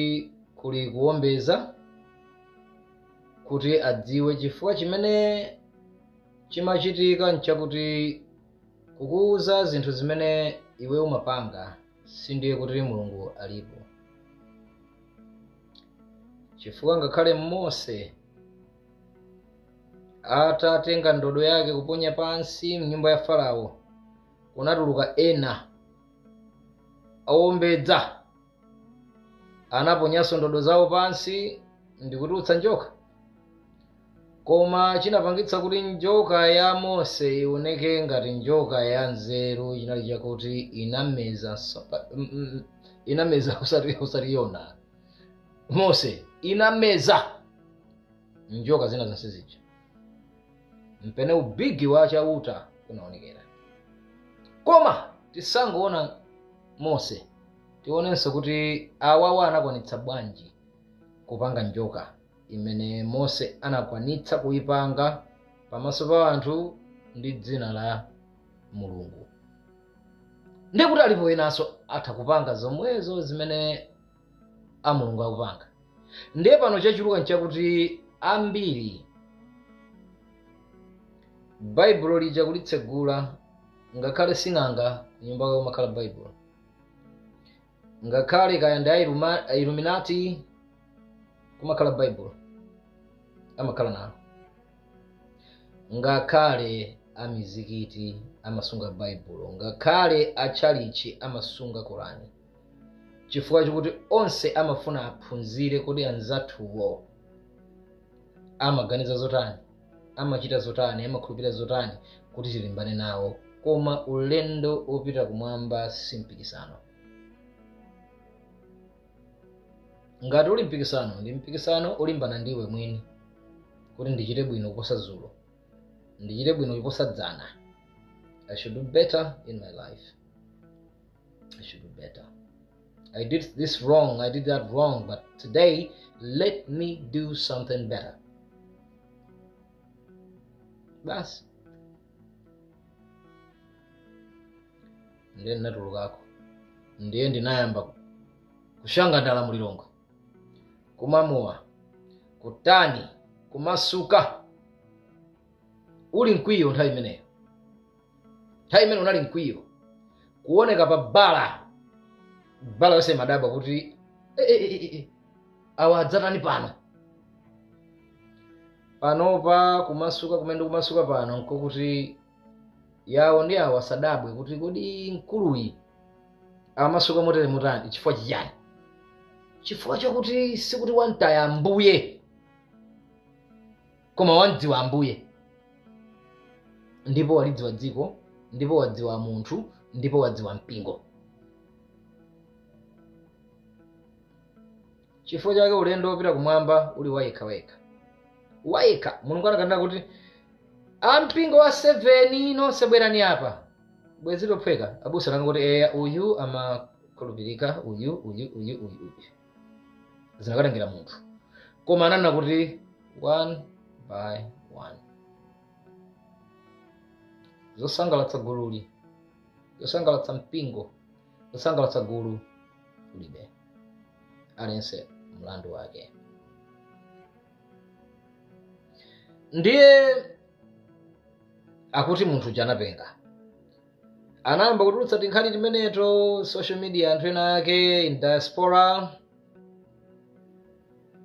kuli kuombeza kuti adziwe, chifukwa chimene chimachitika nchakuti kukuuza zinthu zimene iwe umapanga sindiye kuti Mulungu alipo. Chifukwa ngakhale Mose atatenga ndodo yake kuponya pansi mnyumba ya Farao, kunatuluka ena awombedza, anaponyanso ndodo zawo pansi ndikutulutsa njoka. Koma chinapangitsa kuti njoka ya Mose ioneke ngati njoka ya nzeru chinali chakuti inameza usati Yona. Mose inameza njoka zina zonse zija, mpene ubigi wa chauta unaonekera. Koma tisangoona Mose, tionenso kuti awawa anakwanitsa bwanji kupanga njoka imene Mose anakwanitsa kuipanga pamaso pa anthu ndi dzina la Mulungu. Ndikuti alipo enanso atha kupanga zomwezo zimene a Mulungu akupanga. Ndiye pano chachuluka nchakuti ambiri Baibulo lija kulitsegula, ngakhale sing'anga kunyumba kwawo kumakhala Baibulo, ngakhale kaya ndi Illuminati kumakhala Baibulo amakhala nalo, ngakhale amizikiti amasunga Baibulo, ngakhale achalichi amasunga Korani, chifukwa chikuti onse amafuna aphunzire kuti anzathuwo amaganiza zotani, amachita zotani, amakhulupirira zotani, kuti tilimbane nawo. Koma ulendo wopita kumwamba si mpikisano. Ngati uli mpikisano, ndi mpikisano ulimbana ndiwe mwini, kuti ndichite bwino kuposa dzulo, ndichite bwino kuposa dzana. I should do better in my life. I should do better. I did this wrong, I did that wrong, but today let me do something better. Basi ndiye ndinatulukako, ndiye ndinayamba kushanga ndala mulilongwe, kumamuwa, kutani, kumasuka. Uli mkwiyo nthawi imeneyo, nthawi imene unali mkwiyo, kuoneka pa bala bala yonse madabwa kuti awa adzatani pano panopa. Kumasuka kumene kumasuka pano nkokuti yawo ndi awo asadabwe kuti kodi mkuluyi amasuka motere motani, chifukwa chiyani? Chifukwa chakuti sikuti wamtaya Ambuye, koma wamdziwa Ambuye, ndipo walidziwa dziko, ndipo wadziwa munthu, ndipo wadziwa mpingo. Chifukwa chake ulendo wopita kumwamba uli wayekha wayekha wayekha. Mulungu anakanena kuti ampingo wa 7 nonse bwerani apa, bwezi lophweka. Abusa anangoti eya, uyu amakhulupirika, uyu uyu uyu uyu uyu, zinakatengera munthu. Koma ananena kuti one by one. Zosangalatsa gululi, zosangalatsa mpingo, zosangalatsa gulu kulibe, aliyense mlandu wake. Ndiye akuti munthu uja anapenga, anayamba kutulutsa tinkhani timeneto social media, anthu ena ake in diaspora.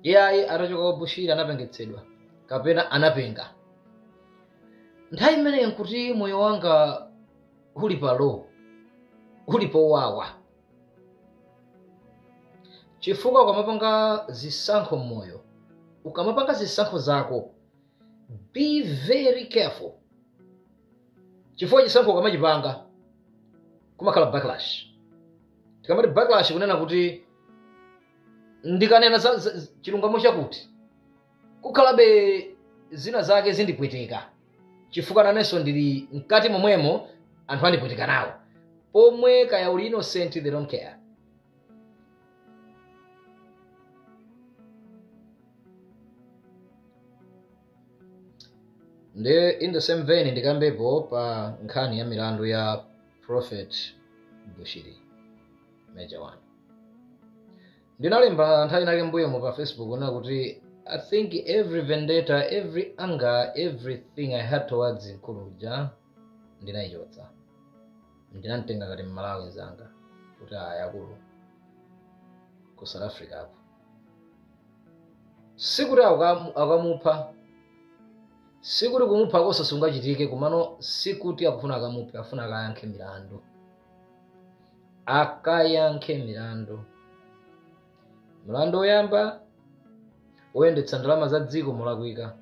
Iyayi, atachoka kwa Bushiri anapengetsedwa kapena anapenga. Nthawi imeneyo nkuti moyo wanga uli palo, uli powawa, chifukwa ukamapanga zisankho mmoyo, ukamapanga zisankho zako, be very careful, chifukwa chisankho ukamachipanga kumakhala backlash. Tikamati backlash, kunena kuti ndikanena za chilungamo chakuti kukhalabe zina zake zindipweteka, chifukwa nanenso ndili mkati momwemo, anthu andipweteka nawo pomwe. Kaya uli innocent, they don't care. Ndi in the same vein ndikambepo pa nkhani ya milandu ya Prophet Bushiri Major One. Ndinalemba nthawi inake mbuyomo pa Facebook kunena kuti I think every vendetta, every anger, everything I had towards mkulu uja ndinayichotsa. Ndinamtenga ngati Mmalawi mzanga kuti aya akulu ku South Africa apo. Sikuti akamupha, sikuti kumupha konse sungachitike, komano sikuti akufuna akamuphe, afuna akayankhe milandu. Akayankhe milandu. Mlandu woyamba woyendetsa ndalama za dziko molakwika.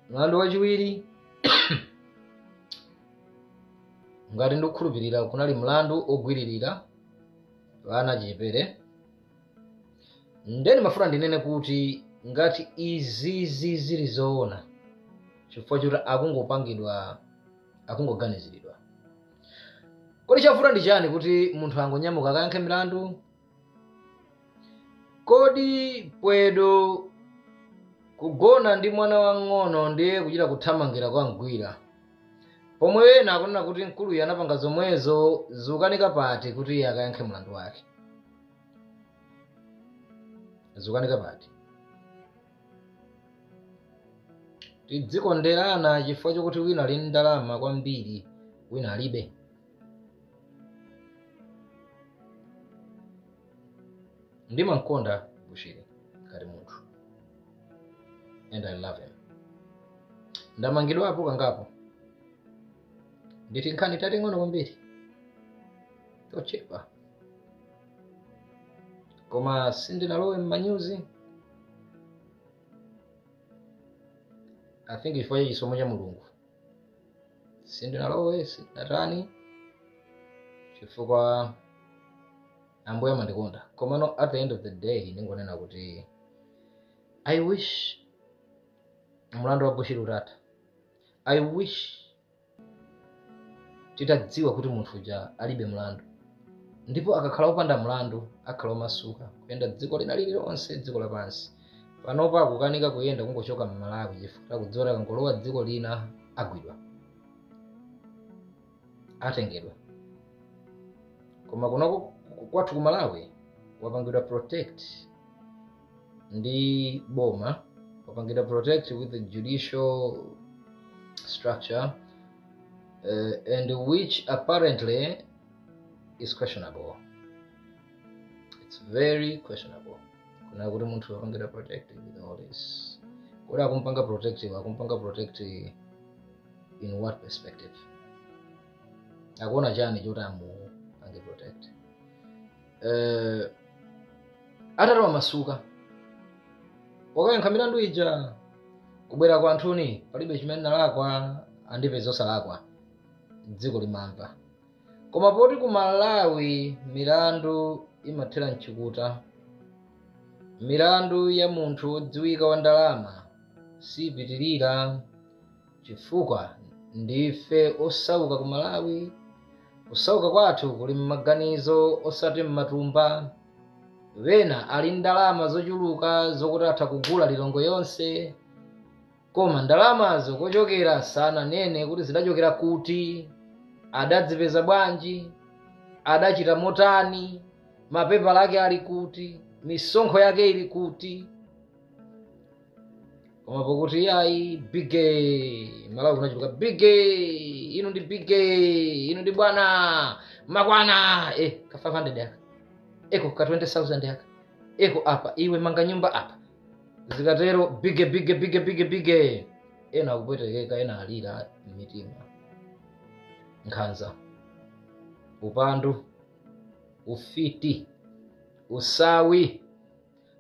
Mlandu wachiwiri ngati ndikukhulupirira kunali mlandu ogwiririra vana chipere. Ndeni mafuna ndinene kuti ngati izizi zili zoona, chifukwa choti akungopangidwa, akungoganiziridwa. Kodi chavuta ndi chani kuti munthu angonyamuka akayankhe milandu? Kodi pwedo kugona ndi mwana wang'ono ndiye kuchita kuthamangira kwa mgwira, pomwe ena akunena kuti mkuluyu anapanga zomwezo, zikukanika pati kuti iye akayankhe mlandu wake? Zikukanika pati? Tidzikonderana chifukwa chokuti wina ali ndalama kwambiri, wina alibe. Ndimamkonda Bushiri ngati munthu, and I love him. Ndamangidwapo kangapo, nditi nkhani tating'ono kwambiri tochepa, koma sindinalowe m'manyuzi. I think chifukwa cha chisomo cha Mulungu sindinalowe, sindinatani, chifukwa Ambuye amandikonda. Komano at the end of the day ndingonena kuti I wish mlandu wa Bushiri utatha. I wish titadziwa kuti munthu uja alibe mlandu, ndipo akakhala opanda mlandu akhala omasuka kuyenda dziko lina lililonse, dziko lapansi. Panopa akukanika kuyenda kungochoka m'Malawi chifukwa akudziwa kuti akangolowa dziko lina agwidwa, atengedwa. Koma kunoko kwathu ku Malawi wapangidwa protect ndi boma, wapangidwa protect with the judicial structure, and which apparently is questionable. It's very questionable. Kuna kuti munthu wapangidwa protect with all this. Kodi akumpanga protect, akumpanga protect in what perspective? Akuona chani choti amupange protect? Atatowa masuka wakayankha milandu ija, kubwera kwa anthuni palibe chimene nalakwa, andipeza osalakwa, dziko limamva. Koma poti ku Malawi milandu imathera mchikuta, milandu ya munthu wodziwika wa ndalama sipitirira, chifukwa ndife osauka ku Malawi. Kusauka kwathu kuli m'maganizo osati m'matumba. Wena ali ndalama zochuluka zokuti atha kugula Lilongwe yonse, koma ndalamazo kochokera sananene kuti zidachokera kuti, adadzipeza bwanji, adachita motani, mapepala ake ali kuti, misonkho yake ili kuti. Koma pokuti ayi bige Malawi kunachuluka bige, inu ndi bige, inu ndi bwana makwana, ka 500 yaka, eko ka 20,000 yaka, eko apa iwe manga nyumba apa, zikatero bige bige bige bige bige, ena akupwetekeka, ena alira mitima. Nkhanza, upandu, ufiti, usawi,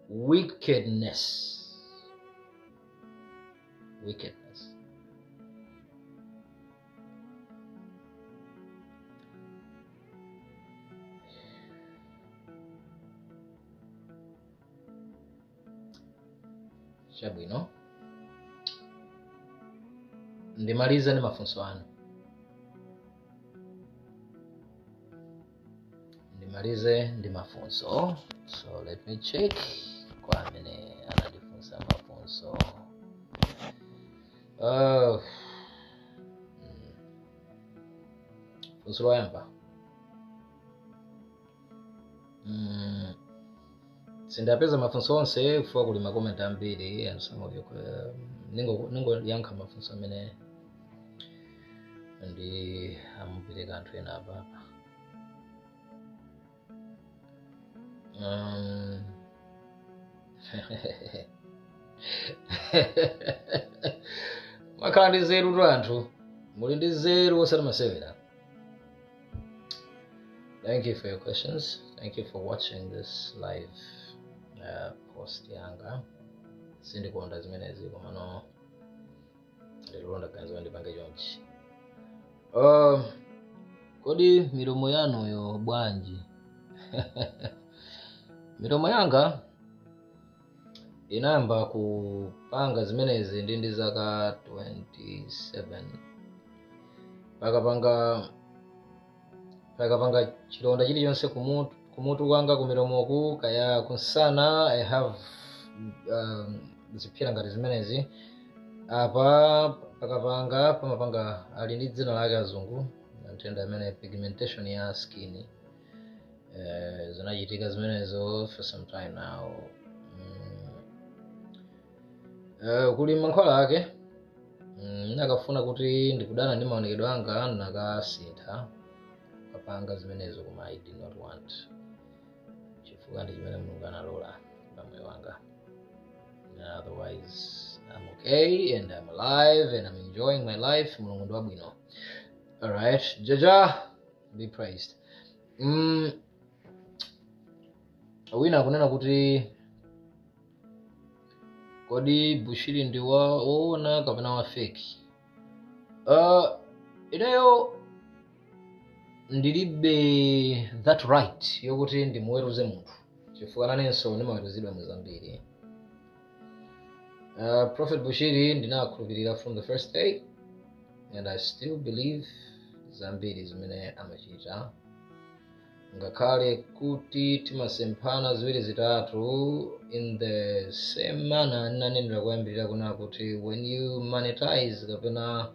wickedness. Wickedness. Chabwino, ndimalize ndi mafunso anu. Ndimalize ndi mafunso. So let me check kwa amene anandifunsa mafunso. Funso loyamba, Sindapeza mafunso onse kufuwa kuli ma comment ambiri and some of you ningo yankha mafunso amene ndi amupereka anthu ena apapa. Makhala ndi nzeru tu anthu, muli ndi nzeru osati masewera. Thank you for your questions. Thank you for watching this live post yanga. Sindikonda zimenezi komano lero ndaganiza ndipange chonchi. Kodi milomo yanuyo bwanji? Milomo yanga inayamba kupanga zimenezi ndi zaka 27. Pakapanga chilonda chilichonse kumutu kwanga, kumilomoku, kaya kunsana. I have zipsera ngati zimenezi apa. Pakapanga pamapanga ali ndi dzina lake azungu nthenda amene pigmentation ya skin. Zinachitika zimenezo for some time now. Kuli mankhwala ake. Nakafuna kuti ndikudana ndi maonekedwe anga, nakasintha kapanga zimenezo, koma I did not want, chifukwa ndi chimene Mulungu analola pamoyo wanga. Otherwise I'm okay and I'm alive and I'm enjoying my life. Mulungu ndi wabwino. Alright, Jaja be praised. Wina akunena kuti kodi Bushiri ndi wa woona kapena wa fake? Ineyo ndilibe that right yokuti ndimuweruze munthu, chifukwa nanenso ndimaweruzidwa muzambiri. Prophet Bushiri ndinakhulupirira from the first day and I still believe zambiri zimene amachita, ngakhale kuti timasemphana ziwiri zitatu. In the same manner ndinanenera kuyambirira kuna kuti when you monetize kapena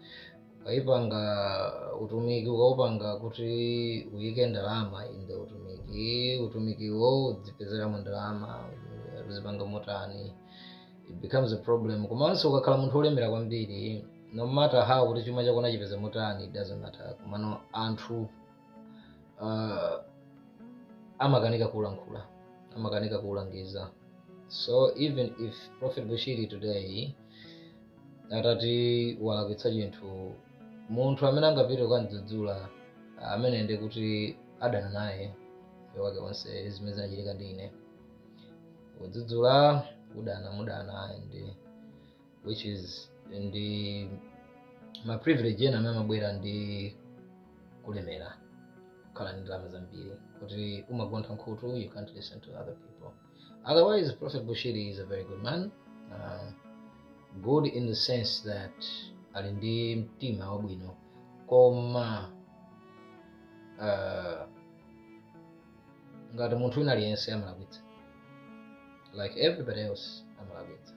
ukayipanga utumiki, ukaupanga kuti uyike ndalama in the utumiki, utumikiwo udzipezeramo ndalama, uzipanga motani, it becomes a problem. Komanso ukakhala munthu olemera kwambiri, no matter how kuti chuma chako nachipeza motani, it doesn't matter, komano anthu amakanika kulankhula, amakanika kulangiza. So even if Prophet Bushiri today atati walakwitsa chinthu, munthu amene angapite kukamdzudzula amene ndi kuti adana naye moyo wake wonse. Zimene zinachitika ndi ine, kudzudzula udana mudana, and which is ndi ma privilege ena amene amabwera ndi kulemera, kukhala ndi ndalama zambiri, kuti umagontha nkhutu, you can't listen to other people. Otherwise Prophet Bushiri is a very good man, good in the sense that ali ndi mtima wabwino, koma ngati munthu wina aliyense amalakwitsa, like everybody else amalakwitsa.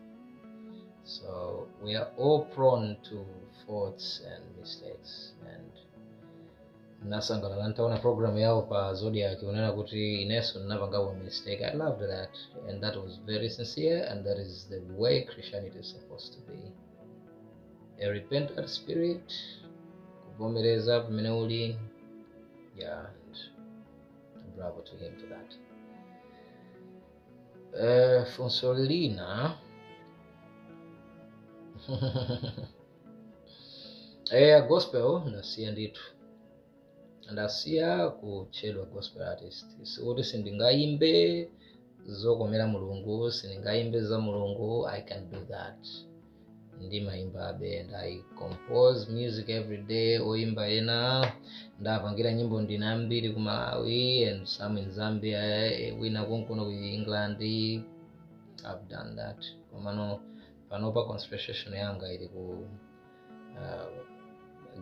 So we are all prone to faults and mistakes, and nasangalala ntaona program yawo pa Zodiac kunena kuti inenso ndinapangapo mistake. I loved that and that was very sincere, and that is the way Christianity is supposed to be, a repentant spirit, kuvomereza pamene uli. Yeah, and bravo to him for that. Funso lina, gospel ndasiya ndithu, ndasiya kutchedwa gospel artist. Sikuti sindingayimbe zokomera Mulungu, sindingayimbe za Mulungu. I can do that, ndimayimbabe and I compose music every day. Oyimba ena ndapangira nyimbo ndina ambiri ku Malawi and some in Zambia, wina konkuno ku England. I've done that, komano panopa concentration yanga ili ku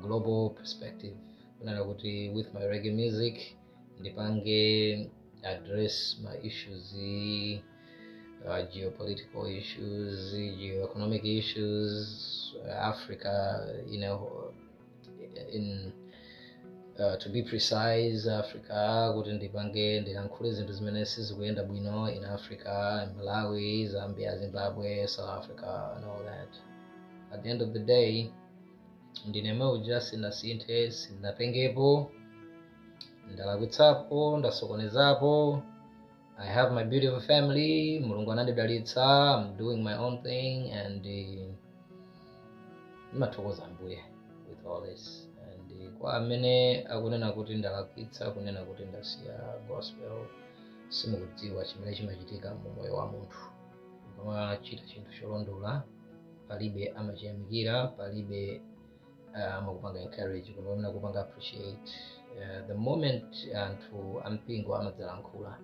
global perspective, kunena kuti with my reggae music ndipange address my issues, geopolitical issues, geoeconomic issues, Africa, in To be precise, Africa, kuti ndipange ndilankhule zinthu zimene sizikuyenda bwino in Africa, in Malawi, Zambia, Zimbabwe, South Africa and all that. At the end of the day, ndine meuja, sinasinthe, sinapengepo, ndalakwitsapo, ndasokonezapo. I have my beautiful family. Mulungu anandidalitsa. I'm doing my own thing and ndimathokoza Ambuye with all this. And kwa amene akunena kuti ndalakwitsa, kunena kuti ndasiya gospel, simukudziwa chimene chimachitika mu moyo wa munthu. Ukamachita chinthu cholondola, palibe amachiyamikira, palibe amakupanga encourage, koma pamene akupanga appreciate. The moment anthu ampingo amadzalankhula,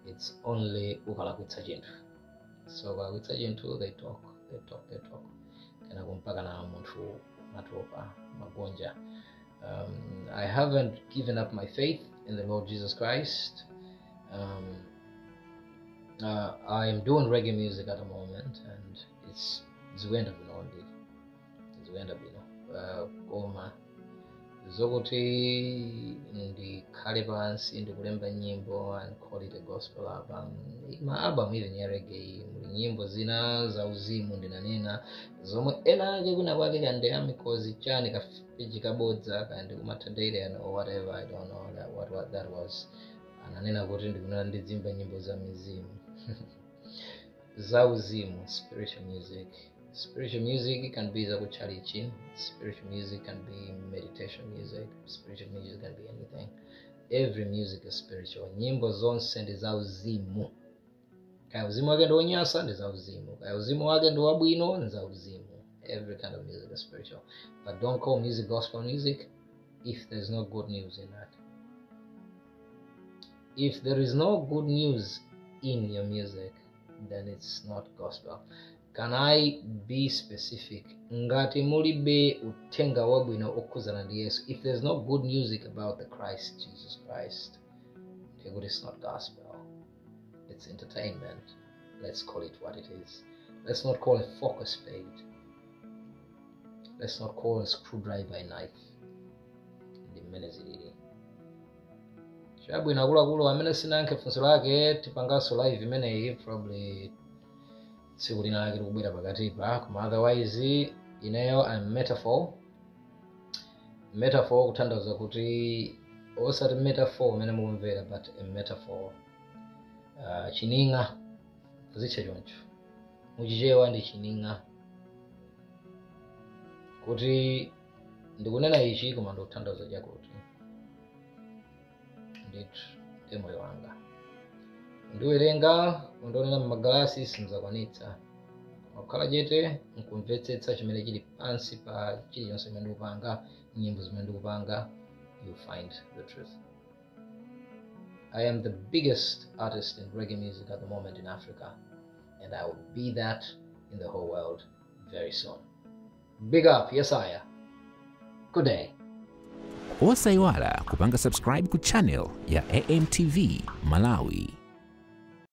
it's only ukalakwitsa chinthu. So ukalakwitsa chinthu, they talk, they talk, they talk, kenako mpaka na munthu matopa magonja. I haven't given up my faith in the Lord Jesus Christ. I am doing reggae music at the moment and it's zikuyenda bwino kwambiri, zikuyenda bwino. Koma zokuti ndikhale pansi ndikulemba nyimbo and call it a gospel album, ma album even ya reggae muli nyimbo zina za uzimu, ndinanena zomwe ena ake kuna kwake kande amikozi chani kafiji kabodza kandi kumathandaire or whatever, I don't know that, what that was. Ananena kuti ndikunena ndizimba nyimbo za mizimu za uzimu, spiritual music. Spiritual music can be zakuchalichi, spiritual music can be meditation music, spiritual music can be anything. Every music is spiritual. Nyimbo zonse ndi za uzimu. Kaya uzimu wake ndi wonyasa, ndi za uzimu. Kaya uzimu wake ndi wabwino, ndi za uzimu. Every kind of music is spiritual. But don't call music gospel music if there's no good news in that. If there is no good news in your music, then it's not gospel. Can I be specific? Ngati mulibe uthenga wabwino okhuzana ndi Yesu, if there's no good music about the Christ, Jesus Christ, then it's not gospel. It's entertainment. Let's call it what it is. Let's not call a fork a spade. Let's not call a screwdriver a knife. Ndi mmene zilili. Chabwino akuluakulu, amene sinayankhe funso lake, tipanganso live imeneyi probably tsiku lina lake likubwera pakatipa. Koma otherwise, ineyo I'm metaphor. Metaphor kutanthauza kuti osati metaphor umene mukumvera, but a metaphor, chining'a, zitcha choncho muchichewa ndi chining'a, kuti ndikunena ichi koma ndikutanthauza chakuti. Ndithu ndi moyo wanga. Ndiwerenga undionera mmagalasi simuzakwanitsa kukhala chete nkumvetsetsa chimene chili pansi pa chilichonse chimene ndikupanga, nyimbo zimene ndikupanga, you find the truth. I am the biggest artist in reggae music at the moment in Africa, and I will be that in the whole world very soon. Big up, Yesaya. Good day. Osayiwala kupanga subscribe ku channel ya AMTV Malawi.